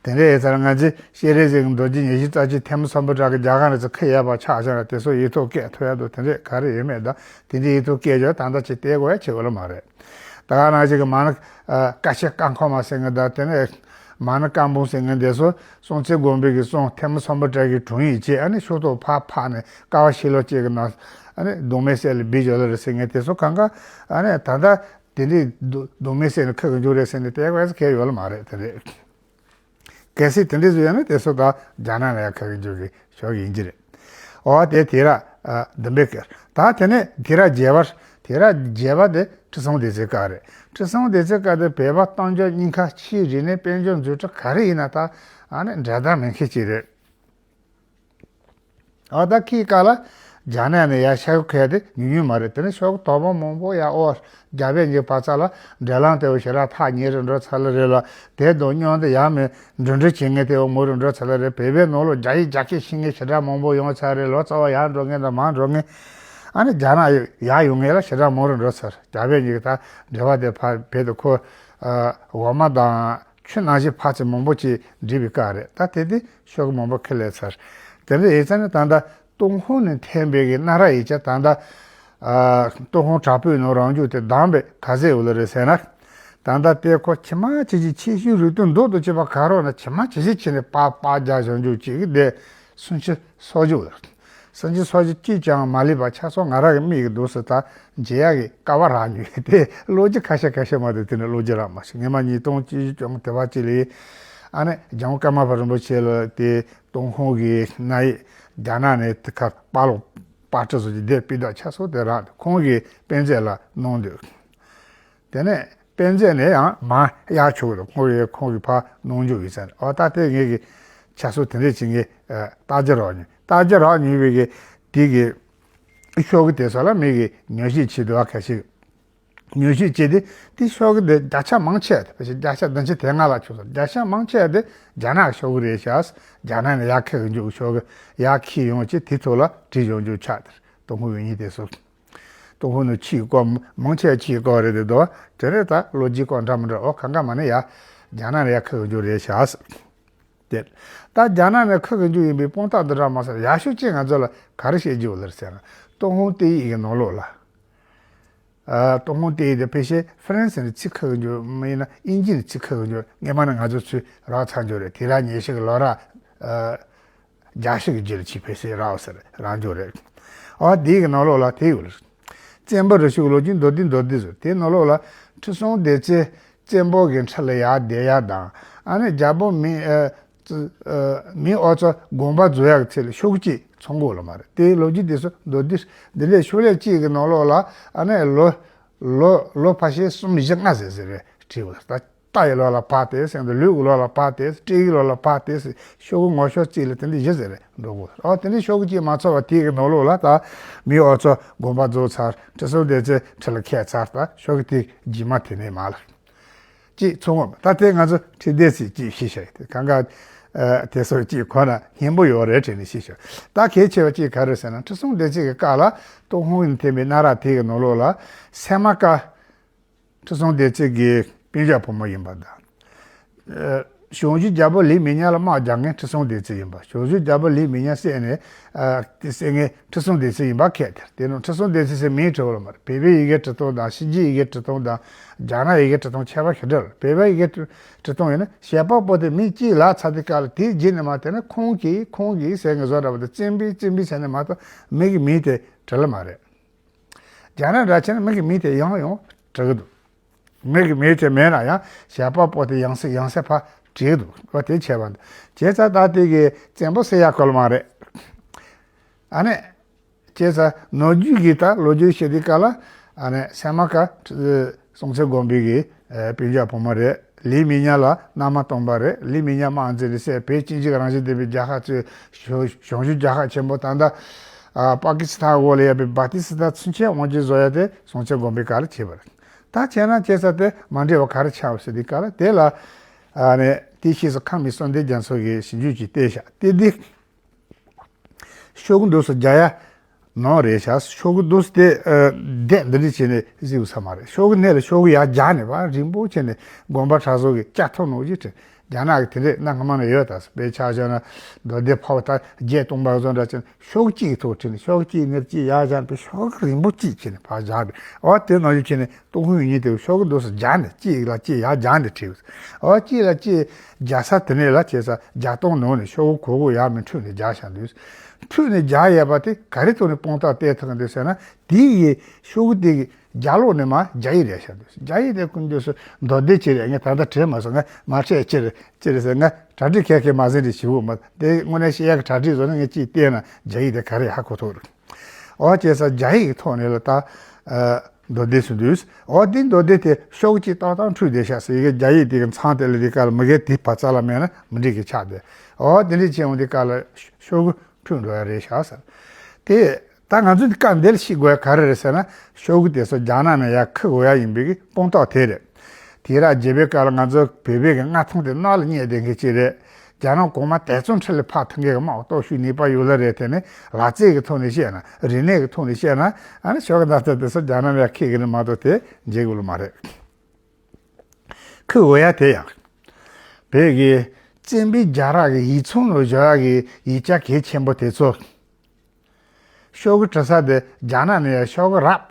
དེ་འདྲས་ཡིན་ཙང་ང་ཚོས་སྤྱན་རས་གཟིགས་ཀྱི་མདོ་རྒྱུད་ཉི་ཤུ་རྩ་གཅིག་ཐེམ་སོན་པོ་བྲག་གི་རྒྱ་གར་རི་ཚོ་ཁི་ཡས་པ་ཆགས་བཞག་ན་དེ་ཚོ་ཡིག་ཐོག་བཀོད་ཐུབ་ཡག་དང་དེ་འདྲས་ག་རེ་ཡོད་མེད་དང་དེ་འདྲས་ཡིག་ཐོག་བཀོད་རྒྱུ་ད་ལྟ་ཅིག་བལྟས་དགོས་ཡག་ཆེ་བོ་ལ་མ་རེད། ད་ག་ནང་བཞིན་གྱི་མ་ཎི་ཀ་ཤི་ཀ་ཁོ་མ་ཟེར་མཁན་དང་དེ་ནས་མ་ཎི་ཀ་འབུམ་ཟེར་མཁན་དེ་ཚོ་སྲོང་བཙན་སྒམ་པོའི་གི་སྲོང་ཐེམ་སོན་པོ་བྲག་གི་དྲུང་ཡིག་བྱས། ཨ་ནི་ཤོག་ཐོག་ཕར་ཕབ་ནས་ཀ་བ་ཤི་ལོ་གཅིག་གི་ནང་ཨ་ནི་གདུང་མའི་གསེབ་ལ་སྦས་ཡོད་ལ་རེད་ཟེར་མཁན་དེ་ཚོ་གང་ག་ཨ་ནི་ད་ལྟ་དེ་འདྲའི་གདུང་མའི་གསེབ་ནས་ཁུར་གི་འཇུག་རེད་ཟེར་ནས་བལྟས་དགོས་ཡག་གལ་ཡོད་ལ་མ་རེད། དེ་རེད། གལ་སྲིད་དེ་འདྲ་ཟིག་ཡོད་ན་དེ་ཚོ་ད་རྒྱ་ནག་ལ་ཡ་ཁ་གི་འཇུག་གི་ཤོག་ཡིན་གྱི་རེད། འོ་དེ་དུས་རབས་ཨ་བདུན་པའི་སྐབས། ད་དེ་ནས་དུས་རབས་བརྒྱད་པར་དུས་རབས་བརྒྱད་པ་དེ་ཁྲི་སྲོང་ལྡེ་བཙན་སྐབས་རེད། ཁྲི་སྲོང་ལྡེ་བཙན་སྐབས་དེ་བོད་པ་གཏམ་བརྗོད་རྙིང་ཁ་ཕྱིའི་རིག་གནས་དཔལ་འབྱོར་འཛུགས་སྐྲུན་ག་རེ་ཡིན་ན་ད་ཨ་ནི་འགྲན་ཟླ་མེད་མཁན་ཅིག་རེད། ཨ་ད་ཁིའི་སྐབས་ལ་རྒྱ་ནག་ནས་ཡར་ཤོག་ཁུར་ཡག་དེ་ཉུང་ཉུང་མ་རེད། དེ་ནས་ཤོག་དོ་པོ་མང་པོ་ཡར་ཨོ་རྒྱ་བལ་གཉིས་བར་ཚ་ལ་འབྲེལ་ལམ་དེ་བོ་ཞེ་དྲག་ཐག་ཉེ་རུ་འགྲོ་ཚར་ལ་རེད་ལ། དེ་དང་མཉམ་དུ་ཡར་མི་འགྲོ་འགྲུལ་བྱེད་མཁན་དེ་བོ་མང་རུ་འགྲོ་ཚར་ལ་རེད། བོད་པའི་ནང་ལོགས་རྒྱ་ཡིག་རྒྱ་སྐད་ཤེས་མཁན་ཞེ་དྲག་མང་པོ་ཡོང་ཚར་རེད། ལོ་ཙཱ་བ་ཡར་འགྲོ་མཁན་དང་མར་འགྲོ་མཁན་ཨ་ནི་རྒྱ་ནག་ཡར་ཡོང་མཁན་ལ་ཞེ་དྲག་མང་རུ་འགྲོ་ཚར། རྒྱ་བལ་གཉིས་ཀྱི་ད་འབྲེལ་བ་དེ་ཕར་བོད་དུ་ཁོ་འོག་མ་དང་ཆུ་ནང་བཞིན་ཕར་ཚུར་མང་པོ་ཅིག་འགྲིལ་བའི་སྐབས་རེད། ད་དེ་དུས་ཤོག་གུ་མང་པོ་ཁུར་སླེབས་ཚར། དེ་འདྲ་ཡིན་ཙང་ནི་ད་ལྟ་ཏུན་ཧོང་ནས་ཐོན་པའི་གི་གནའ་རབས་ཡིག་ཆ་ད་ལྟ་ཨ་ཏུན་ཧོང་བྲག་ཕུག་ནང་རང་འཇུག་དེ་བདམས་པའི་ག་ཚད་ཡོད་ལ་རེད་ཟེར་ན། ད་ལྟ་དེ་ཁོ་ཇི་མ་ཇི་བཞིན་ཆེ་ཤོས་རིགས་དོན་མདོར་བསྡུས་བྱས་པ་ག་རེ་ན་ཇི་མ་ཇི་བཞིན་བྱས་ནས་པར་པར་རྒྱག་བཞག་འཇུག་ཅིག་དེ་སུམ་ཅུ་སོ་བརྒྱད་ལ། སུམ་ཅུ་སོ་བརྒྱད་གཅིག་ཀྱང་མ་ལུས་པ་ཆ་ཚང་ང་རང་གི་མིག་གིས་འདུག་སེ་ད་མཇལ་ཡག་གི་སྐལ་བ་རག་མྱོང་། དེ་ལོ་རྒྱུས་ཁ་ཤས་ཁ་ཤས་མ་གཏོགས་དེ་ནས་ལོ་རྒྱུས་རག་མ་སོང་། སྔོན་མ་ཉིས་སྟོང་བཅུ་བཞི་བཅོ་ལྔ་དེ་བར་ཅིག་ལ་ཨ་ནི་ལྗང་དཀར་མ་པ་རིན་པོ་ཆེ་ལ་དེ་ཏུན་ཧོང་གི་གནའ་ཡིག་རྒྱ་ནག་ནས་དེ་ཁ་པར་ལོག་པར་སྐྲུན་བཟོ་རྒྱུ་དེ་སྤུས་དག་ཆགས་སོང་། དེ་རག་ཁོང་གིས་དཔེ་མཛོད་ལ་གནང་འདུག་དེ་ནས་དཔེ་མཛོད་ནས་ཡང་མར་གཡར་ཆོག་གི་འདུག་ཁོང་གིས་ཁོང་གིས་ཕར་གནང་འཇུག་ཡིན་ཟེར། འོ་ད་དེ་ངེད་ཀྱི་ཆ་ཚང་དེ་འདྲས་ཅིག་ངས་ཨ་བརྟག་དཔྱད་རག་མྱོང་། བརྟག་དཔྱད་རག་མྱོང་བའི་གི་དེ་གི་ཤོག་གུ་དེ་ཚོ་ལ་མི་གིས་ཉམས་ཞིབ་བྱེད་འདུག་བ། ཁ་ཤས་ཉམས་ཞིབ་བྱས་ཏེ་དེ་ཤོག་གུ་དེ་བརྒྱ་ཆ་མང་ཆེ་བ་དེ་ཕལ་ཆེར་བརྒྱ་ཆ་བདུན་ཅུ་དོན་ལྔ་ལ་ཆོག་སོང་། བརྒྱ་ཆ་མང་ཆེ་བ་དེ་རྒྱ་ནག་གི་ཤོག་གུ་རེད་ཤག་རྒྱ་ནག་ནས་ཡར་ཁུར་གི་འཇུག་ཤོག་གུ་ཡར་ཁུར་ཡོང་བྱས་དེ་ཐོག་ལ་བྲིས་ཡོང་འཇུག་ཆགས་དེ་ཏུན་ཧོང་ཡོད་མཁན་དེ་ཚོ། ཏུན་ཧོང་ནས་ཕྱིའི་སྐོར་མང་ཆེ་བ་ཕྱིའི་སྐོར་རེད་དེ་འདུག་དེ་རེད། ད་ལོ་རྒྱུས་སྐོར་འདྲ་མི་འདྲ་འོ་གང་ག་མ་ནི་ཡ་རྒྱ་ནག་ནས་ཡར་ཁུར་གི་འཇུག་རེད་ཤག་དེ་ད་རྒྱ་ནག་ནས་ཁུར་གི་འཇུག་ཡིན་པའི་དཔང་རྟགས་འདི་འདྲ་མ་ཟད་ཡག་ཤོས་ཅིག་ང་ཚོ་ལ་ག་རེ་བཤད་རྒྱུ་ལ་ཟེར་ན། ཏུན་ཧོང་བསྟོད་ཡིག་གི་ནང་ལོགས་ལ། ཨ་ཏུན་ཧོང་བསྟོད་ཡིག་དེ་ཕལ་ཆེར་ཧྥ་རན་སི་ནས་ཚུར་ཁུར་གི་འཇུག་མིན་ན་དབྱིན་ཇི་ནས་ཚུར་ཁུར་གི་འཇུག་སྔོན་མ་ནས་ང་ཚོ་ཚུར་རག་ཚར་འཇུག་རེད། དེ་ལ་ཉེ་ཤོས་ཀྱི་ལོ་རབས་ཨ་རྒྱ་ཤོག་གི་རྒྱུད་ལ་ཅིག་ཕལ་ཆེར་རག་ཟེར་རག་འཇུག་རེད། ཨ་དེའི་གི་ནང་ལོགས་ལ་དེ་ཡོད་རེད། བཙན་པོའི་རིག་གཞུང་ལོ་རྒྱུས་མདོར་བསྡུས་མདོར་བསྡུས་སུ་དེའི་ནང་ལོགས་ལ་ཁྲི་སྲོང་ལྡེ་བཙན་བཙན་པོ་གི་ཁྲི་ལ་ཡར་བསྡད་ཡག་དང་ཨ་ནི་རྒྱལ་པོ་མིང་ཨ་ཨ་མིང་ཨོ་ཚོ་དགོངས་པ་རྫོགས་ཡག་གི་ཚེ་ལ་ཤོག་གུ་གཅིག་ཚང་དགོས་ལ་མ་རེད། དེའི་ལོ་རྒྱུས་དེ་ཚོ་མདོར་བསྡུས་འདི་འདྲའི་ཤོག་ལྷེ་གཅིག་གི་ནང་ལོགས་ལ་ཨ་ནི་ལོ་ལོ་ལོ་ཕལ་ཆེར་གསུམ་བཞི་ལྔ་ཟེར་ཟེར་རེད་བྲིས་པ་ད། རྟ་ཡི་ལོ་ལ་བབས་ཏེ་ཟེར་འདུག་ལུག་གི་ལོ་ལ་བབས་ཏེ་སྤྲེལ་གྱི་ལོ་ལ་བབས་ཏེ་ཟེར་ཤོག་གུ་ངོ་ཤོག་གཅིག་ལ་དེ་འདྲ་བཞི་ཟེར་རེད་འགྲོ་གོ། ཨོ་དེ་འདྲ་ཤོག་གུ་གཅིག་མ་ཚང་བ་དེའི་གི་ནང་ལོགས་ལ་ད་མིང་ཨོ་ཚོ་དགོངས་པ་རྫོགས་ཚར། ཁྲི་སྲོང་ལྡེ་བཙན་ཁྲི་ལ་འཁྱེར་ཚར། ད་ཤོག་གུ་དེ་རྗེས་མ་དེ་ནས་མ་ལ་གཅིག་ཚང་བ་ད་དེ་ང་ཚོ་ཁྲི་ལྡེ་ཚེ་གཅིག་ཤེས་བྱ་ཡི་དེ་གང་ག་ཨ་དེ་སོགས་གཅིག་ཁོ་ན་སྙན་པོ་ཡོད་རེད་དྲན་ནས་ཤེས་བྱ། ད་གལ་ཆེ་བ་གཅིག་ག་རེ་ཟེར་ན་ཁྲི་སྲོང་ལྡེ་བཙན་གྱི་སྐབས་ལ་ཏུན་ཧོང་ནས་ཐོན་པའི་གནའ་རབས་དེའི་གི་ནང་ལོགས་ལ་སད་མར་ཀ་ཁྲི་སྲོང་ལྡེ་བཙན་གྱི་སྤུན་ཞབས་བུ་མོ་ཡིན་པ་དང་། ཨ་གཞུང་བཞུགས་རྒྱལ་པོ་ལིག་མི་ཉག་ལ་དམག་རྒྱག་མཁན་ཁྲི་སྲོང་ལྡེ་བཙན་ཡིན་པ། གཞུང་བཞུགས་རྒྱལ་པོ་ལིག་མི་ཉག་བསད་ནས་ཨ་དེ་བསད་མཁན་ཁྲི་སྲོང་ལྡེ་བཙན་ཡིན་པ་ཁས་དེར། དེ་ནང་ཁྲི་སྲོང་ལྡེ་བཙན་ཟེར་མིང་བྲིས་པ་ལ་མ་རེད། བོད་པའི་ཡི་གེ་འབྲི་སྟངས་དང་ཕྱི་རྒྱལ་ཡི་གེ་འབྲི་སྟངས་དང་རྒྱ་ནག་ཡི་གེ་འབྲི་སྟངས་ཁྱད་པར་ཞེ་དྲག་རེད། བོད་པའི་ཡི་གེ་འབྲི་སྟངས་ཡིན་ན་ཞལ་པར་པོ་དེ་མིང་གཅིག་ལ་ཚར་དུས་སྐབས་ལ་དེའི་རྗེས་ནས་མར་དེ་ནི་ཁོང་གིས་ཁོང་གིས་ཟེར་མཁན་བཟོ་འདྲ་པོ་དེ་བཙན་པོས་བཙན་པོས་ཟེར་ནས་མ་གཏོགས་མི་གི་མིང་དེ་བྲིས་ལེ་མ་རེད། རྒྱ་ནག་འདྲ་བྱས་ན་མི་གི་མིང་དེ་ཡང་ཡང་བྲི་གི་འདུག་མི་གི་མིང་དེ་མེད་ན་ཡང་ཞལ་པར་པོ་དེ་ཡང་སེ་ཡང་སེ་ཕར་བྲིས་གི་འདུག་པ། དེ་བྱས་པ་འདུག་བྱས་ཙང་ད་དེ་གི་བཙན་པོ་ཟེར་ཡག་གོ་ལ་མ་རེད། ཨ་ནི། བྱས་ཙང་ནམ་རྒྱུན་གྱི་ད་ལོ་རྒྱུས་བཤད་དུས་སྐབས་ལ་ཨ་ནི་སད་མར་ཀ་སྲོང་བཙན་སྒམ་པོའི་གི་ཨ་སྤུན་ཀྱག་བུ་མོ་རེད། ལིག་མི་ཉག་ལ་མནའ་མ་བཏང་པ་རེད། ལིག་མི་ཉག་དམག་འཛིང་ནས་བསད། བོད་གཅིག་གཅིག་རང་བཞིན་ལྡན་པའི་རྒྱལ་ཁབ་ཚོས་བྱང་བྱང་ཆུབ་རྒྱལ་ཁབ་ཆེན་པོ་ད་ལྟ་ཨ་པ་ཀི་སི་ཐན་འོག་ལ་ཡོད་པའི་བྷ་ཏི་སི་ཐན་ཚུན་ཆད་དབང་སྒྱུར་བཟོ་ཡ་དེ་སྲོང་བཙན་སྒམ་པོའི་སྐབས་ལ་བྱས་པ་རེད། ད་བྱས་ན་བྱས་ཙང་དེ་མ་འགྲིག་པ་ག་རེ་ཆགས་པ་ཟེར་དུས་སྐབས་ལ་དེ་ལ་ཨ་ནི་དེའི་ཕྱིས་སུ་ཁམས་མི་གསུམ་ལྡན་རྒྱ་མཚོ་གིས་ཞིབ་འཇུག་ཅིག་བལྟས་ཤག་དེ་འདི། ཤོག་གུ་འདུག་སེ་རྒྱག་ཡ་ནོར་རེད་ཤག་ཤོག་གུ་འདུག་སེ་དེ་ཨ་བསྡད་འདི་འདྲ་བྱས་ནས་གཟིགས་ས་མ་རེད། ཤོག་གུ་སྣེ་ལ་ཤོག་གུ་ཡར་རྒྱག་ནས་པ་རིང་པོ་བྱས་ནས་དགོན་པ་གྲྭ་ཚང་གི་ལྕགས་ཐོག་ནང་བཞིན་བྲིས། རྒྱ་ནག་གི་དེ་འདྲས་གནའ་སྔ་མ་ནས་ཡོད་ད། དཔེ་ཆ་བཞག་ན་མདོ་སྡེ་ཕབ་ད་བརྒྱད་སྟོང་པ་བཟོ་འདྲ་བྱས་ནས་ཤོག་གུ་གཅིག་གི་ཐོག་བྲིས་ནས་ཤོག་གུ་གཅིག་སྣེ་གཅིག་ཡར་བཞག་ནས་པའི་ཤོག་གུ་རིང་པོ་གཅིག་བྱས་ནས་ཕར་བཞག་པས། འོ་དེ་ནང་བཞིན་བྱས་ནས་ཏུན་ཧོང་ཡིག་རྙིང་དེ་ཤོག་གུ་འདུག་སེ་རྒྱག་ནས་གཅིག་ལ་གཅིག་ཡར་རྒྱག་ནས་བྲིས། འོ་གཅིག་ལ་གཅིག་རྒྱག་ས་དེ་ནས་ལ་བྱས་ས་རྒྱག་སྟངས་ནང་ནས་ཤོག་གུ་གོ་གོ་ཡར་མི་འཁྲུད་ནས་རྒྱག་བཞག་འདུག་འཁྲུད་ནས་རྒྱག་ཡས་པ་དེ་ག་རེ་ཐོག་ནས་དཔང་རྟགས་བལྟས་ཐུབ་ཀྱི་འདུག་ཟེར་ན། དེ་ཡི་ཤོག་གུ་དེ་གི་རྒྱབ་ལོགས་ནས་མར་རྒྱ་ཡིག་རེད་ཤག་འདུག་རྒྱ་ཡིག་དེ་ཀུན་འདུག་སེ་མདོ་སྡེ་ཅིག་རེད། ངས་ད་ལྟ་བྲིས་མ་སོང་། ང་མ་བྲིས་ཅི་རེད་ཅི་རེད་ཟེར། ང་གྲ་སྒྲིག་ཁྱེད་ཀྱིས་མ་ཟིན་རེད་ཞིག་འོ་མ་དེ་དངོས་གནས་བཤད་ཡག་གི་གྲ་སྒྲིག་བཟོ་ན་ངས་ཅིག་བལྟས་ན་རྒྱ་ཡིག་དེ་ག་རེ་ཧ་གོ་ཐུབ་རེད། འོ་བྱས་ཙང་རྒྱ་ཡིག་གི་ཐོག་ནས་ལ་ད་ཨ་མདོ་སྡེ་ཚུར་འདུག་འོ་དེ་མདོ་སྡེ་དེ་ཤོག་གུ་གཅིག་ཏག་ཏག་འཁྲུད་བསྡད་ཤག་ཟེར། ཡི་གེ་རྒྱ་ཡིག་དེ་གི་མཚམས་དེ་ལ་དེ་ག་ལ་མི་གེ་དེ་བར་རྩ་ལ་མེད་ན་མི་འགྲིག་གི་ཆགས་བསྡད། འོ་དེ་འདྲ་བྱས་འོང་དེ་ག་ལ་ཤོག་གུ་འཁྲུད་འགྲོ་ཡ་རེད་ཤག་ཟེར། དེ་ད་ང་ཚོ་འདི་སྐབས་འདིར་ཤེས་དགོས་ཡ་ག་རེ་རེད་ཟེར་ན། ཤོག་གུ་དེ་ཚོ་རྒྱ་ནག་ནས་ཡར་འཁུར་དགོས་ཡ་ཡིན་པའི་གི་དཔང་རྟགས་དེ་རེད། དུས་རབས་བརྒྱད་པའི་སྐབས་ལ་ང་ཚོ་བོད་པའི་གི་མངའ་ཐང་དེ་གནག་ལ་བསྙེགས་བསྡད་མཁན་ཅིག་རེད། རྒྱ་ནག་གོང་མ་དེ་ཙམ་འཕྲིན་ལས་ཕར་ཐོན་མཁན་གི་དམག་སྟོབས་ཤུགས་ནུས་པ་ཡོད་ལ་རེད། དེ་ནི་ལག་རྩལ་གི་ཐོག་ནས་བཤད་ན་རིག་གནས་གི་ཐོག་ནས་བཤད་ན་ཨ་ནི་ཤོག་གུ་འདི་ལྟ་དེ་ཚོ་རྒྱ་ནག་ནས་ཡར་འཁུར་གི་རེད་མ་གཏོགས་དེ་འཇལ་དགོས་ལ་མ་རེད། འཁུར་དགོས་ཡ་དེ་ཡང་། བོད་ཀྱི་བཙན་པོའི་རྒྱལ་རབས་ཀྱི་ཡིག་ཚང་ནང་བཞག་ཡག་གི་ཡིག་ཆ་གལ་ཆེན་པོ་དེ་ཚོ། ཤོག་གུ་འབྲི་ས་དེ་རྒྱ་ནག་ནས་ཡང་ཤོག་གུ་རབ་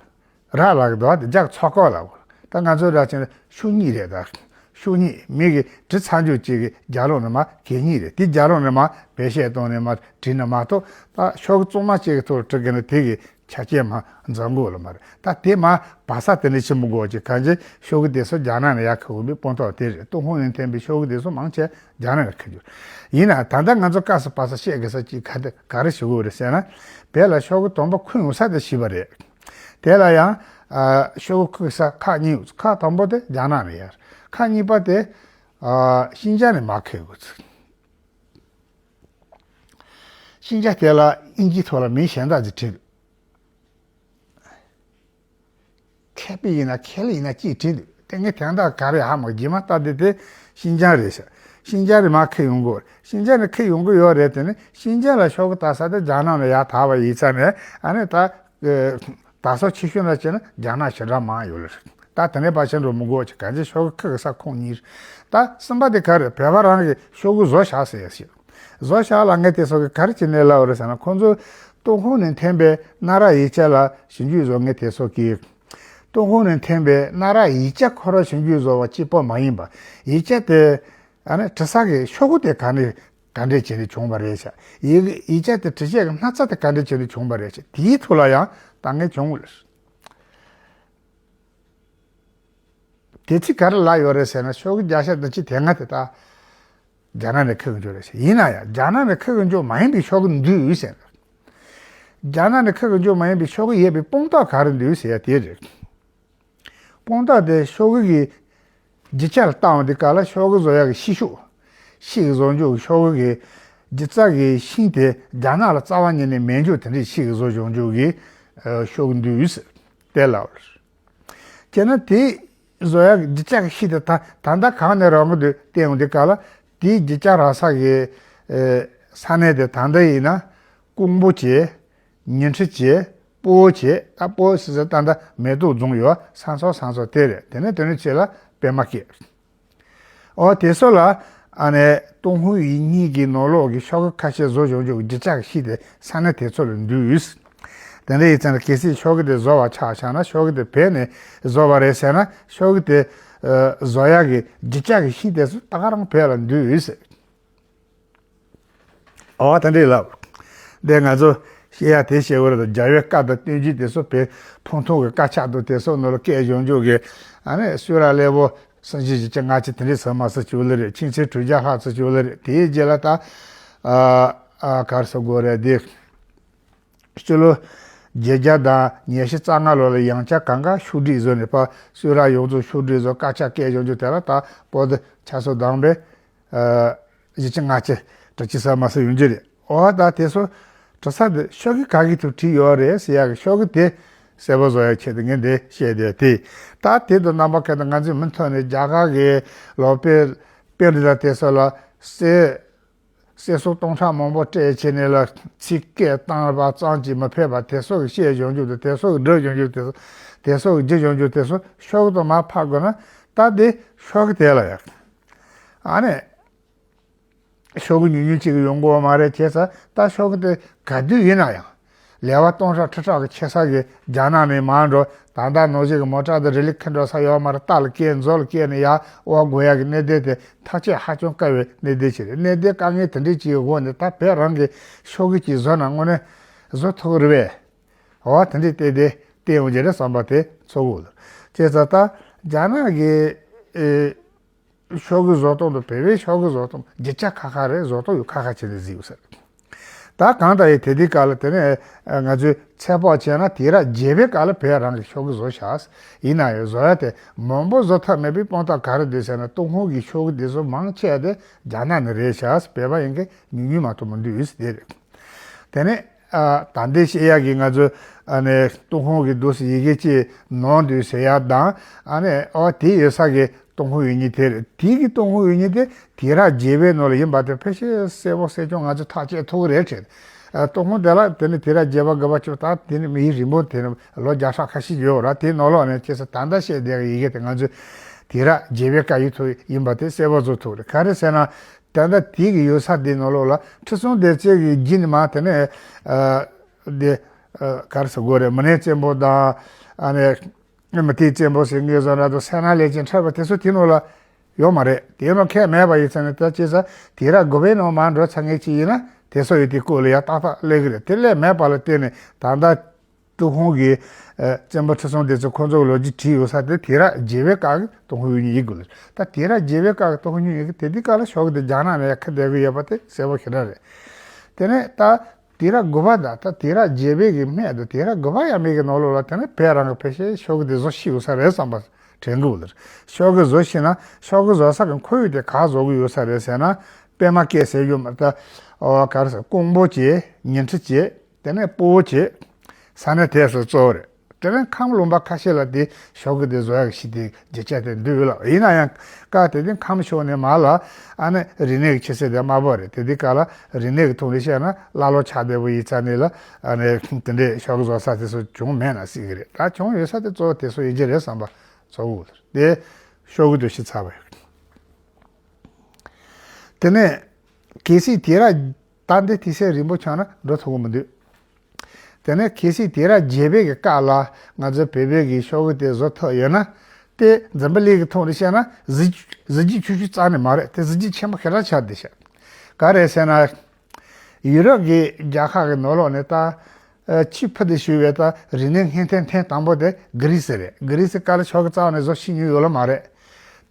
རབ་ལ་གི་འདུག་དེ་རྒྱ་གི་ཚོགས་ཁག་ལ་གོ། ད་ང་ཚོ་ར་ཅན་ཤོག་སྙིགས་རེད། ད་ཤོག་སྙིགས་མི་གི་འབྲི་ཚར་འཇུག་ཅིག་གི་རྒྱབ་ལོགས་ནས་མར་གད་སྙིགས་རེད། དེ་རྒྱབ་ལོགས་ནས་མར་བེད་སྤྱད་བཏང་ནས་མར་བྲིས་ན་མ་གཏོགས། ད་ཤོག་གུ་གཙང་མ་ཅིག་གི་ཐོག་ལ་འབྲི་དགོས་ན་དེ་གི་ཆ་རྐྱེན་མར་འཛོམས་དགོས་ལ་མ་རེད། ད་དེ་མར་བབས་ས་དེ་འདྲ་ཞིག་མི་དགོས་ཅིག་གང་ཅི་ཤོག་གུ་དེ་ཚོ་རྒྱ་ནག་ནས་ཡར་འཁུར་དགོས་པའི་དཔང་རྟགས་དེ་རེད། ཏུན་ཧོང་ནས་འཐེན་པའི་ཤོག་གུ་དེ་ཚོ་མང་ཆེ་རྒྱ་ནག་ནས་འཁུར་རྒྱུ་ཡིན་ན། ད་ལྟ་ང་ཚོ་སྐབས་སུ་བབས་ས་བཤད་དགོས་ས་ཅིག་ག་དེ་ག་རེ་ཞུ་དགོས་རེད་ཟེར་ན། བོད་ལ་ཤོག་གུ་དང་པོ་འཁུར་ཡོང་ས་དེ་ཞིག་པ་རེད། དེ་ལ་ཡང་ཨ་ཤོག་གུ་འཁུར་ས་ཁག་གཉིས་ཡོད། ཁག་དང་པོ་དེ་རྒྱ་ནག་ནས་ཡར། ཁག་གཉིས་པ་དེ་ཨ་ཤིན་ཅང་ནས་མར་འཁུར་དགོས་ཚུལ། ཤིན་ཅང་དེ་ལ་ཨིན་ཇིའི་ཐོག་ལ་མིང་གཞན་དག་ཅིག་བྲིས་འདུག་མཁས་པ་ཡིན་ན་མཁས་པ་ཡིན་ན་ཅིག་བྲིས་འདུག་དེ་ངས་དོན་དག་ག་རེ་ཧ་མ་གོ། རྗེས་མ་ལྟ་དུས་དེ་ཤིན་ཅང་རེད་ཤག་ཤིན་ཅང་ནས་མར་འཁུར་ཡོང་གི་ཡོད་རེད། ཤིན་ཅང་ནས་འཁུར་ཡོང་གི་ཡོད་རེད། དེ་ནི་ཤིན་ཅང་ལ་ཤོག་གུ་ལྟ་ས་དེ་རྒྱ་ནག་ནས་ཡར་དར་བ་ཡིན་ཙང་ནས་ཨ་ནི་ད་དར་སོ་ཆེ་ཤོས་ལ་བྱས་ན་རྒྱ་ནག་ཞེ་དྲག་མང་ཡོད་ལ་རེད། ད་དེ་ནས་ཕར་ཕྱིན་འགྲོ་མི་དགོས་ཅིག་གང་ཅི་ཤོག་གུ་འཁུར་གི་ས་ཁོངས་གཉིས་རེད། ད་གསུམ་པ་དེ་ག་རེ། བོད་པ་རང་གིས་ཤོག་གུ་བཟོ་བཞག་ཟེར་ཡ་ཞིག་བཟོ་བཞག་ལབ་མཁན་དེ་ཚོ་གིས་ག་རེ་བྱས་ནས་ལབ་པ་རེད་ཟེར་ན། ཁོང་ཚོ་ཏུན་ཧོང་ནས་འཐེན་པའི་གནའ་རབས་ཡིག་ཆ་ལ་ཞིབ་འཇུག་བཟོ་མཁན་དེ་ཚོ་གིས། ཏུན་ཧོང་ནས་འཐེན་པའི་གནའ་རབས་ཡིག་ཆ་ཁོ་རང་ཞིབ་འཇུག་བཟོ་བ་གཅིག་པོ་མ་ཡིན་པ། ཡིག་ཆ་དེ་ཨ་ནི་འབྲི་ས་གི་ཤོག་གུ་དེ་ག་ནས་ག་འདྲས་བྱས་ནས་བྱུང་བ་རེད་ཤག་ཡིག་ཡིག་ཆ་དེ་འབྲི་བྱེད་ཀྱི་སྣག་ཚ་དེ་ག་འདྲས་བྱས་ནས་བྱུང་བ་རེད་ཤག་དེའི་ཐོག་ལ་ཡང་ལྟ་མཁན་བྱུང་ཡོད་རེད། དེ་ཚིག་ག་རེ་ལབ་ཡོད་རེད་ཟེར་ན། ཤོག་གུ་རྒྱག་ས་འདི་ཅི་དེ་སྔ་དེ་ད་རྒྱ་ནག་ནས་ཁུར་གི་འཇུག་རེད་ཟེར། ཡིན་ན་ཡང་རྒྱ་ནག་ནས་ཁུར་གི་འཇུག་མ་ཡིན་པའི་ཤོག་གུ་འདུག་ཟེར། རྒྱ་ནག་ནས་ཁུར་གི་འཇུག་མ་ཡིན་པའི་ཤོག་གུ་ཡོད་པའི་དཔང་རྟགས་ག་རེ་འདུག་ཟེར་ཡ་དེ་རེད། དཔང་རྟགས་དེ་ཤོག་གུ་གི་རྒྱུ་ཆ་ལ་བལྟ་འོང་དུས་སྐབས་ལ་ཤོག་གུ་བཟོ་ཡག་གི་ཤེལ་ཤུགས། ཤེལ་གྱིས་བཟོ་འཇུག་གི་ཤོག་གུ་གི་སྒྱུ་རྩལ་གྱི་ཤིང་དེ་རྒྱ་ནག་ལ་རྩ་བ་ཉིད་ནས་མེད་འཇུག་དེ་འདྲའི་ཤེལ་གྱིས་བཟོ་འཇུག་གི་ཨ་ཤོག་གུ་འདུག་ཟེར་དེ་ལབ་པ་རེད། བྱས་ན་དེ་བཟོ་ཡག་གི་རྒྱུ་ཆ་གི་ཤེལ་དེ་ད་ད་ལྟ་གང་ནས་རག་གི་འདུག་བལྟས་འོང་དུས་སྐབས་ལ། དེའི་རྒྱུ་ཆ་རག་ས་གི་ཨ་ས་གནས་དེ་ད་ལྟ་ཡིན་ན་ཀོང་པོ་བྱས། ཉིང་ཁྲི་བྱས། སྤོ་བོ་བྱས། ད་སྤོ་བོ་ཟེར་ས་ད་ལྟ་མེ་ཏོག་རྫོང་ཡོད་ས་མཚོ་ས་མཚོ་དེ་རེད། དེ་ནས་དེ་ནས་ཆེ་ལ་པད་མ་སྐྱེས། ཨོ་དེ་ཚོ་ལ་ཨ་ནི་ཏུན་ཧོང་ཡིག་རྙིང་གི་ནང་ལོགས་ཀྱི་ཤོག་གུ་ཁ་ཤས་བཟོ་བྱུང་ཆོག་གི་རྒྱུ་ཆ་གི་ཤིག་དེ་ས་གནས་དེ་ཚོ་ལ་འདུས་ཡོད། དེ་འདྲ་ཡིན་ཙང་ན་གལ་སྲིད་ཤོག་གུ་དེ་བཟོ་བ་ཆགས་བཞག་ན་ཤོག་གུ་དེ་བོད་ནས་བཟོ་བ་རེད་ཟེར་ན་ཤོག་གུ་དེ་བཟོ་ཡག་གི་རྒྱུ་ཆ་གི་ཤིག་དེ་ཚོ་ད་ག་རང་བོད་ལ་འདུས་ཡོད་ཟེར། ཨོ་དེ་འདྲ་ལབ། དེ་ང་ཚོ་བཤད་ཡ་དེ་བཤད་དགོས་རེད་དོ། རྒྱལ་བའི་བཀའ་དང་བསྟན་བཅོས་དེ་ཚོ་བོད་ཕུན་ཐོགས་ཀྱི་དཀར་ཆག་ཏུ་དེ་ཚོ་ནང་ལ་སྐད་བྱུང་ཆོག་གི། ཨ་ནི་གསུང་རབ་ལེགས་པོ་སུམ་ཅུ་བཞི་བཅུ་ལྔ་བཅུ་དེ་འདྲའི་ཚོ་མ་སུ་བཅུག་ལེ་རེད། ཆོས་མཆེད་དྲུག་བརྒྱ་ལྷག་ཚོ་བཅུག་ལེ་རེད། དེའི་རྗེས་ལ་ད་ཨ་ཨ་ག་རེ་ཟེར་དགོས་རེད་དེ། སྤྱི་ལོ་བརྒྱད་བརྒྱ་དང་ཉི་ཤུ་རྩ་ལྔ་ལོ་ལ་ཡང་བསྐྱར་གང་ག་ཤོག་སྒྲིག་བཟོས་ནས་ཕར་གསུང་རབ་ཡོངས་རྫོགས་ཤོག་སྒྲིག་བཟོས། དཀར་ཆག་སྐད་བྱུང་ཆོག་དེ་ལ་ད་པོ་ཏི་ཆ་ཚང་བསྡོམས་པས། ཨ། བཞི་བཅུ་ལྔ་བཅུ་དྲུག་ཅུ་ཙམ་མ་ཟིན་ཡོང་རྒྱུ་རེད། འོ་ད་དེ་ཚོ་འབྲི་ས་དེ་ཤོག་གུ་ག་གི་ཐོག་བྲིས་ཡོད་རེད་ཟེར་ཡག་གི་ཤོག་གུ་དེ་གསལ་པོ་བཟོ་ཡག་ཆེད་དུ་ངས་འདི་བཤད་བསྡད་དེ། ད་དེ་དང་རྣམ་པ་ཁ་དང་ང་ཚོས་མུ་མཐུད་ནས་རྒྱ་གར་གྱི་ལོ་པཎ་པཎྜི་ཏ་དེ་ཚོ་ལ་གསེར་གསེར་སྲང་སྟོང་ཕྲག་མང་པོ་སྤྲད་བྱས་ནས་ལ་ཚིག་སྐད་བཏང་བ་ཙམ་གྱིས་མི་ཕན་པ་དེ་ཚོ་གི་བཤད་བྱུང་རྒྱུ་དང་དེ་ཚོ་གི་འབྲི་བྱུང་རྒྱུ་དེ་ཚོ་དེ་ཚོ་གི་བྲིས་བྱུང་རྒྱུ་དེ་ཚོ་ཤོག་གུ་དང་མར་ཕབ་དགོས་ན་ད་དེ་ཤོག་གུ་དེ་ལ་ཡག་ཨ་ནི། ཤོག་གུ་ཉུང་ཉུང་གཅིག་གི་ཡོང་གི་ཡོད་མ་རེད། བྱས་ཙང་ད་ཤོག་གུ་དེ་ག་དུས་ཡིན་ན་ཡང་ལེ་དབར་སྟོང་ཕྲག་ཁྲི་ཕྲག་གི་ཆེ་ས་གི་རྒྱ་ནག་ནས་མར་འགྲོ། ད་ལྟ་ནང་བཞིན་གྱི་མོ་ཊ་དང་རི་ལི་འཁྱེར་འགྲོ་ས་ཡོད་མ་རེད། རྟ་ལ་བཀལ་མཛོ་ལ་བཀལ་ནས་ཡར་དབོར་དགོས་ཡག་གི་གནད་དོན་དེ་ཐག་གཅོད་ཧ་ཅང་དཀའ་བའི་གནད་དོན་ཞིག་རེད། གནད་དོན་དཀའ་ངལ་དེ་འདྲའི་ཅིག་གི་འོག་ནས་ད་བོད་རང་གི་ཤོག་གུ་ཅིག་བཟོ་ན་དངོས་གནས་བཟོ་ཐུབ་ཀྱི་རེད་པས། འོ་དེ་འདྲའི་བལྟས་ཏེ་བལྟས་ཡོང་རྒྱུ་རེད་བསམ་པ་དེ་ཚོར་གི་འདུག་བྱས་ཙང་ད་རྒྱ་ནག་གི་ཨེ། ཤོག་གུ་བཟོ་སྟངས་དང་བོད་པའི་ཤོག་གུ་བཟོ་སྟངས་རྒྱུ་ཆ་ཁ་ཁ་རེད། བཟོ་སྟངས་ཡང་ཁ་ཁ་བྱས་ནས་བཟོས་ཡོད་ཟེར། ད་གང་ལྟར་ཡང་དེ་དུས་སྐབས་ལ་དེ་ནས་ང་ཚོས་ཚོད་དཔག་བྱས་ན་དུས་རབས་བརྒྱད་པའི་སྐབས་ལ་བོད་རང་གི་ཤོག་གུ་བཟོས་ཤག་ཡིན་ན་ཡང་བཟོ་ཡ་དེ་མང་པོ་བཟོ་ཐབས་མེད་པའི་དཔང་རྟགས་ག་རེ་འདུག་ཟེར་ན་ཏུན་ཧོང་གི་ཤོག་གུ་དེ་ཚོ་མང་ཆེ་བ་དེ་རྒྱ་ནག་ནས་རེད་ཤག་བོད་པ་ཡིན་མཁན་ཉུང་ཉུང་མ་གཏོགས་མི་འདུག་ཟེར་དེ་རེད། དེ་ནས་ཨ། ད་ལྟའི་བཤད་ཡག་གི་ང་ཚོ་ཨ་ནི་ཏུན་ཧོང་གི་འདུག་སེ་ཡི་གེ་ཅིག་ནོར་འདུག་ཟེར་ཡག་དང་ཨ་ནི་ཨོ་དེ་ཡོད་ས་གི་ཏུན་ཧོང་ཡིག་རྙིང་དེ་རེད། དེ་གི་ཏུན་ཧོང་ཡིག་རྙིང་དེ་དུས་རབས་བརྒྱད་པའི་ནང་ལ་ཡིན་པ་དེ་ཕལ་ཆེར་གསལ་པོ་གསལ་རྐྱང་ང་ཚོས་ཐག་བཅད་ཐུབ་ཀྱི་རེད་དྲན། ཨ། ཏུན་ཧོང་དེ་ལ་དེ་ནི་དུས་རབས་བརྒྱད་པ་དགུ་པ་བཅུ་པ་དེ་ནི་མི་ཡིག་རིང་པོ་དེ་ནི་ལོ་བརྒྱ་ཕྲག་ཁ་ཤས་ཡོད་ར། དེའི་ནང་ལོགས་ནས་ཁྱེད་ཚོ་ད་ལྟ་བཤད་བསྡད་ཀྱི་ཡི་གེ་དེ་ང་ཚོས་དུས་རབས་བརྒྱད་པའི་སྐབས་ཡིན་ཐུབ་ཡིན་པ་དེ་གསལ་པོ་བཟོ་ཐུབ་རེད། ག་རེ་ཟེར་ན། ད་ལྟ་དེ་གི་ཡོད་ས་དེ་ནང་ལོགས་ལ་ཁྲི་སྲོང་ལྡེ་བཙན་གྱི་རྗེས་ནས་མར་དེ་ནས་ཨ་དེ་ཨ་ག་རེ་ཟེར་དགོས་རེད། མུ་ནེ་བཙན་པོ་དང་ཨ་ནི་མུ་ཏིག་བཙན་པོ་ཟེར་ངེས་བཟོ་འདྲ་དང་སད་ན་ལེགས་ཅན་འཕྲད་པ་དེ་ཚོ་དེ་ནང་ལ་ཡོད་མ་རེད། དེ་ནང་ཁེལ་མེད་པ་ཡིན་ཙང་ནས་ད་བྱས་ཙང་དུས་རབས་དགུ་པའི་ནང་མར་འགྲོ་ཚར་མཁན་ཅིག་ཡིན་ན་དེ་ཚོ་ཡོད་དེ་སྐོར་ལ་ཡང་ཏག་ཏག་སླེབས་ཀྱི་རེད། དེ་སླེབས་མེད་པ་ལ་བརྟེན་ནས་ད་ལྟ། ཏུན་ཧོང་གི་ཨ་བཙན་པོ་ཁྲི་སྲོང་ལྡེ་བཙན་ཁོང་ཚོ་གི་ལོ་རྒྱུས་བྲིས་ཡོད་ས་དེ་དུས་རབས་བརྒྱད་པའི་སྐབས་ཀྱི་ཏུན་ཧོང་ཡིག་རྙིང་ཡིན་དགོས་ལ། ད་དུས་རབས་བརྒྱད་པའི་སྐབས་ཀྱི་ཏུན་ཧོང་ཡིག་རྙིང་ཡིན་གྱི་དེ་དུས་སྐབས་ལ་ཤོག་གུ་དེ་རྒྱ་ནག་ནས་ཡར་ཁ་བསྡད་ཀྱི་ཡོད་པ་དེ་གསལ་པོ་ཞེ་དྲག་རེད། དེ་ནས་ད་དུས་རབས་དགུ་པ་དང་ད་དུས་རབས་བརྒྱད་པའི་གི་སྨད་དུ་དུས་རབས་དགུ་པ་ཡས་མས་ཀྱི་ནང་ལོགས་ལ་དེ་ནས་བོད་རང་གི་ཕལ་ཆེར་ཤོག་གུ་དེ་བཟོ་ཤེས་ཡོད་ས་རེད་བསམ་པ་དྲན་གྱི་ཡོད་ལ། ཤོག་གུ་བཟོ་ཤེས་ན་ཤོག་གུ་བཟོ་ས་གི་ཁོར་ཡུག་དེ་ག་བཟོ་གི་ཡོད་ས་རེད་ཟེར་ན་པད་མ་སྐྱེས་ཟེར་ཡོད་མ་རེད། ད་ཨོ་ག་རེ་ཟེར་ཀོང་པོ་བྱས་ཉི་ཁྲི་བྱས། དེ་ནས་སྤོ་བོ་བྱས། ས་གནས་དེ་སུ་གཙོ་བོ་རེད། དེ་ནས་ཁམས་ལུང་པ་ཁ་ཤས་ལ་དེ་ཤོག་གུ་དེ་བཟོ་ཡག་གི་ཤིག་དེ་རྒྱུ་ཆ་དེ་འདུས་ཡོད་ལ། ཡིན་ན་ཡང་སྐབས་དེ་དུས་ཁམས་ཕྱོགས་ནས་མར་ལ་ཨ་ནི་རིག་གནས་ཀྱི་ཆུ་ཚད་དེ་དམའ་པོ་རེད། དེ་དུས་སྐབས་ལ་རིག་གནས་ཀྱི་ཐོག་ནས་བཤད་ན་ཀླ་ཀློ་ཆགས་བསྡད་པོ་ཡིན་ཙང་ནས་ལ་ཨ་ནི་དེ་འདྲའི་ཤོག་གུ་བཟོ་ས་དེ་ཚོ་བྱུང་མེད་ན་སྲིད་ཀྱི་རེད། ད་བྱུང་ཡོད་ས་དེ་གཙོ་བོ་དེ་ཚོ་ཡིན་གྱི་རེད་བསམ་པ་ཚོར་གི་ཡོད་རེད། དེ་ཤོག་གུ་དེ་ཤི་ཚར་བ་ཡོད། དེ་ནས་གལ་སྲིད་དུས་རབས་ད་འདི་དུས་ཚོད་རིང་པོ་ཆགས་ན་འགྲོ་ཐུབ་ཀྱི་མི་འདུག་དེ་ནས་གལ་སྲིད་དུས་རབས་བརྒྱད་པའི་གི་སྐབས་ལ་ང་ཚོའི་བོད་པའི་གི་ཤོག་གུ་དེ་བཟོ་ཐུབ་ཡོད་ན་དེ་འཛམ་བུ་གླིང་གི་ཐོག་ནས་བཤད་ན་གཟི་གཟི་བརྗིད་ཆེ་ཤོས་རྩ་ནས་མ་རེད། དེ་གཟི་བརྗིད་ཆེན་པོ་ཞེ་དྲག་ཆགས་བསྡད་ཤག་ག་རེ་ཟེར་ན། ཡུ་རོབ་ཀྱི་རྒྱལ་ཁབ་ཀྱི་ནང་ལོགས་ནས་ད་ཨ་ཆེས་ཕུལ་དུ་ཞུགས་པའི་ད་རིག་གནས་སྔོན་ཐོན་ཐེངས་དང་པོ་དེ་གྷི་རི་སི་རེད། གྷི་རི་སི་སྐབས་ལ་ཤོག་གུ་རྩ་བ་ནས་བཟོ་ཤེས་མྱོང་ཡོད་ལ་མ་རེད།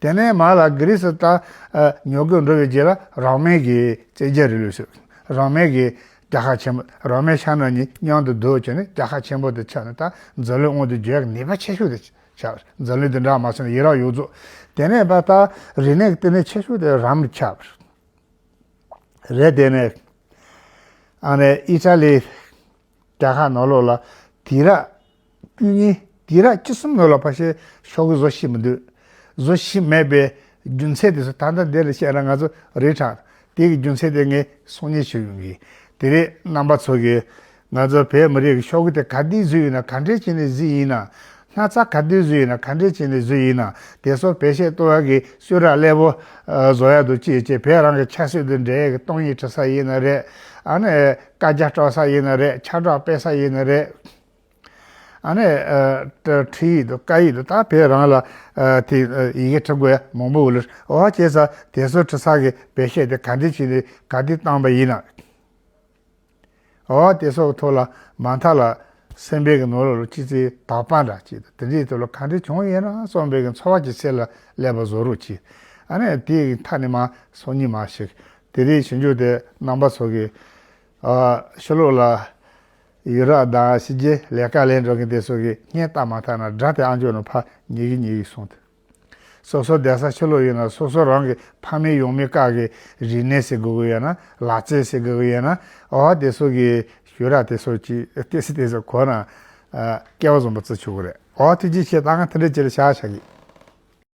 དེ་ནས་མར་ལ་གྷི་རི་སི་ད་ཨ་ཉོ་དགོས་འགྲོ་བའི་རྗེས་ལ་རོ་མའི་གི་བཙན་རྒྱལ་རིང་ལུགས་སུ་རོ་མའི་གི་རྒྱལ་ཁབ་ཆེན་པོ་རོ་མའི་ཤར་ནུབ་གཉིས་མཉམ་དུ་བསྡུར་བྱས་ནས་རྒྱལ་ཁབ་ཆེན་པོ་དེ་ཆགས་ནས་ད་འཛམ་གླིང་དབང་དུ་བསྒྱུར་ཡག་ནུས་པ་ཆེ་ཤོས་དེ་ཆགས། འཛམ་གླིང་དེ་འདྲ་མ་སོང་ན་ཡུ་རོབ་ཡོངས་རྫོགས། དེ་ནས་ཕར་ད་རིག་གནས་ཀྱི་ལྟེ་གནས་ཆེ་ཤོས་དེ་རོ་མ་ཆགས་པ་རེད། དེ་ནས་ཨ་ནི་ཨི་ཊ་ལི་རྒྱལ་ཁབ་ནང་ལོགས་ལ་དུས་རབས་བཅུ་གཉིས་དུས་རབས་བཅུ་གསུམ་ནང་ལ་ཕལ་ཆེར་ཤོག་གུ་བཟོ་ཤེས་མི་འདུག་བཟོ་ཤེས་མེད་པའི་རྒྱུ་མཚན་དེ་ཚོ་ད་ལྟ་འདི་ལ་བཤད་ན་ང་ཚོ་རེད་དྲགས། དེ་གི་རྒྱུ་མཚན་དེ་ངས་གསུང་སྙིང་བྱོས་ཡོང་གི། དེ་རིང་རྣམ་པ་ཚོ་གི་ ང་ཚོ་བོད་མི་རིགས་ཀྱི་ཤོག་གུ་དེ་ག་དུས་བཟོས་ཡིན་ན། ག་འདྲས་བྱས་ནས་བཟོས་ཡིན་ན། སྣག་ཚ་ག་དུས་བཟོས་ཡིན་ན། ག་འདྲས་བྱས་ནས་བཟོས་ཡིན་ན། དེ་ཚོ་བེད་སྤྱད་གཏོང་ཡག་གི་གསོལ་རས་སླེ་པོ་བཟོ་ཡག་འདུག་ཅེས་བྱས། བོད་རང་གི་ཆབ་སྲིད་དང་འབྲེལ་ཡག་གི་གཏོང་ཡིག་འབྲི་ས་ཡིན་ན་རེད། ཨ་ནི་བཀའ་རྒྱ་སྒྲོག་ས་ཡིན་ན་རེད། ཁྱབ་བསྒྲགས་སྤེལ་ས་ཡིན་ན་རེད། ཨ་ནི་ཨ་ད་འཕྲིན་ཡིག་དང་བཀའ་ཡིག་དང་། ད་བོད་རང་ལ་ཨ་དེ་ཨ་ཡི་གེ་འབྲི་དགོས་ཡག་མང་པོ་ཡོད་ལ། འོ་བྱས་ཙང་དེ་ཚོ་འབྲི་ས་གི་བེད་སྤྱད་དེ་ག་འདྲས་བྱས་ནས་ག་དུས་བཏང་པ་ཡིན་ན། འོ་དེ་ཚོ་ཐོག་ལ་མ་མཐའ་ལ་སེམས་པའི་གི་ནང་ལོགས་ལ་ཅི་ཙི་དག་པ་འདྲ་ཅིག་དང་། དེ་འདྲའི་ཐོག་ལ་ག་འདྲས་བྱུང་ཡོད་ན་བསམ་པའི་གི་ཚོར་བ་ཅིག་སེམས་ལ་སླེབས་པ་བཟོ་རོགས་གྱིས། ཨ་ནི་དེའི་མཐའ་ནས་མར་སང་ཉིན་མར་ཞིག་དེ་རིང་ཞིབ་འཇུག་དེ་རྣམ་པ་ཚོ་གི་ཨ་ཕྱི་ལོགས་ལ་ཡུལ་ར་དང་ཕྱི་རྒྱལ་ལས་ཀ་ལས་འགྲོ་མཁན་དེ་ཚོ་གིས་བརྙན་བལྟས་མ་ཐག་ན་སྒྲ་དེ་ཨ་མཆོག་ནང་ཕར་ཉན་གི་ཉན་གི་སོང་སྟེ། སོ་སོ་བསྡད་ས་ཕྱི་ལོགས་ཡིན་ན། སོ་སོ་རང་གི་ཕ་མེས་ཡང་མེས་ཀ་གི་རིག་གནས་ཟེར་དགོས་ཀྱི་ཡོད་ན། ལག་རྩལ་ཟེར་དགོས་ཀྱི་ཡོད་ན། འོ་དེ་ཚོ་གི་ཞུ་ར་དེ་ཚོ་ཅིག་ཏོག་ཙམ་ཏོག་ཙམ་གོ་ན་ཨ་སྐལ་བ་བཟང་པོ་བརྩི་ཆོག་གི་རེད། འོ་ཐུགས་རྗེ་ཆེ། ད་ང་དེ་འདྲ་ཅིག་ལ་བཞག་བཞག་གི།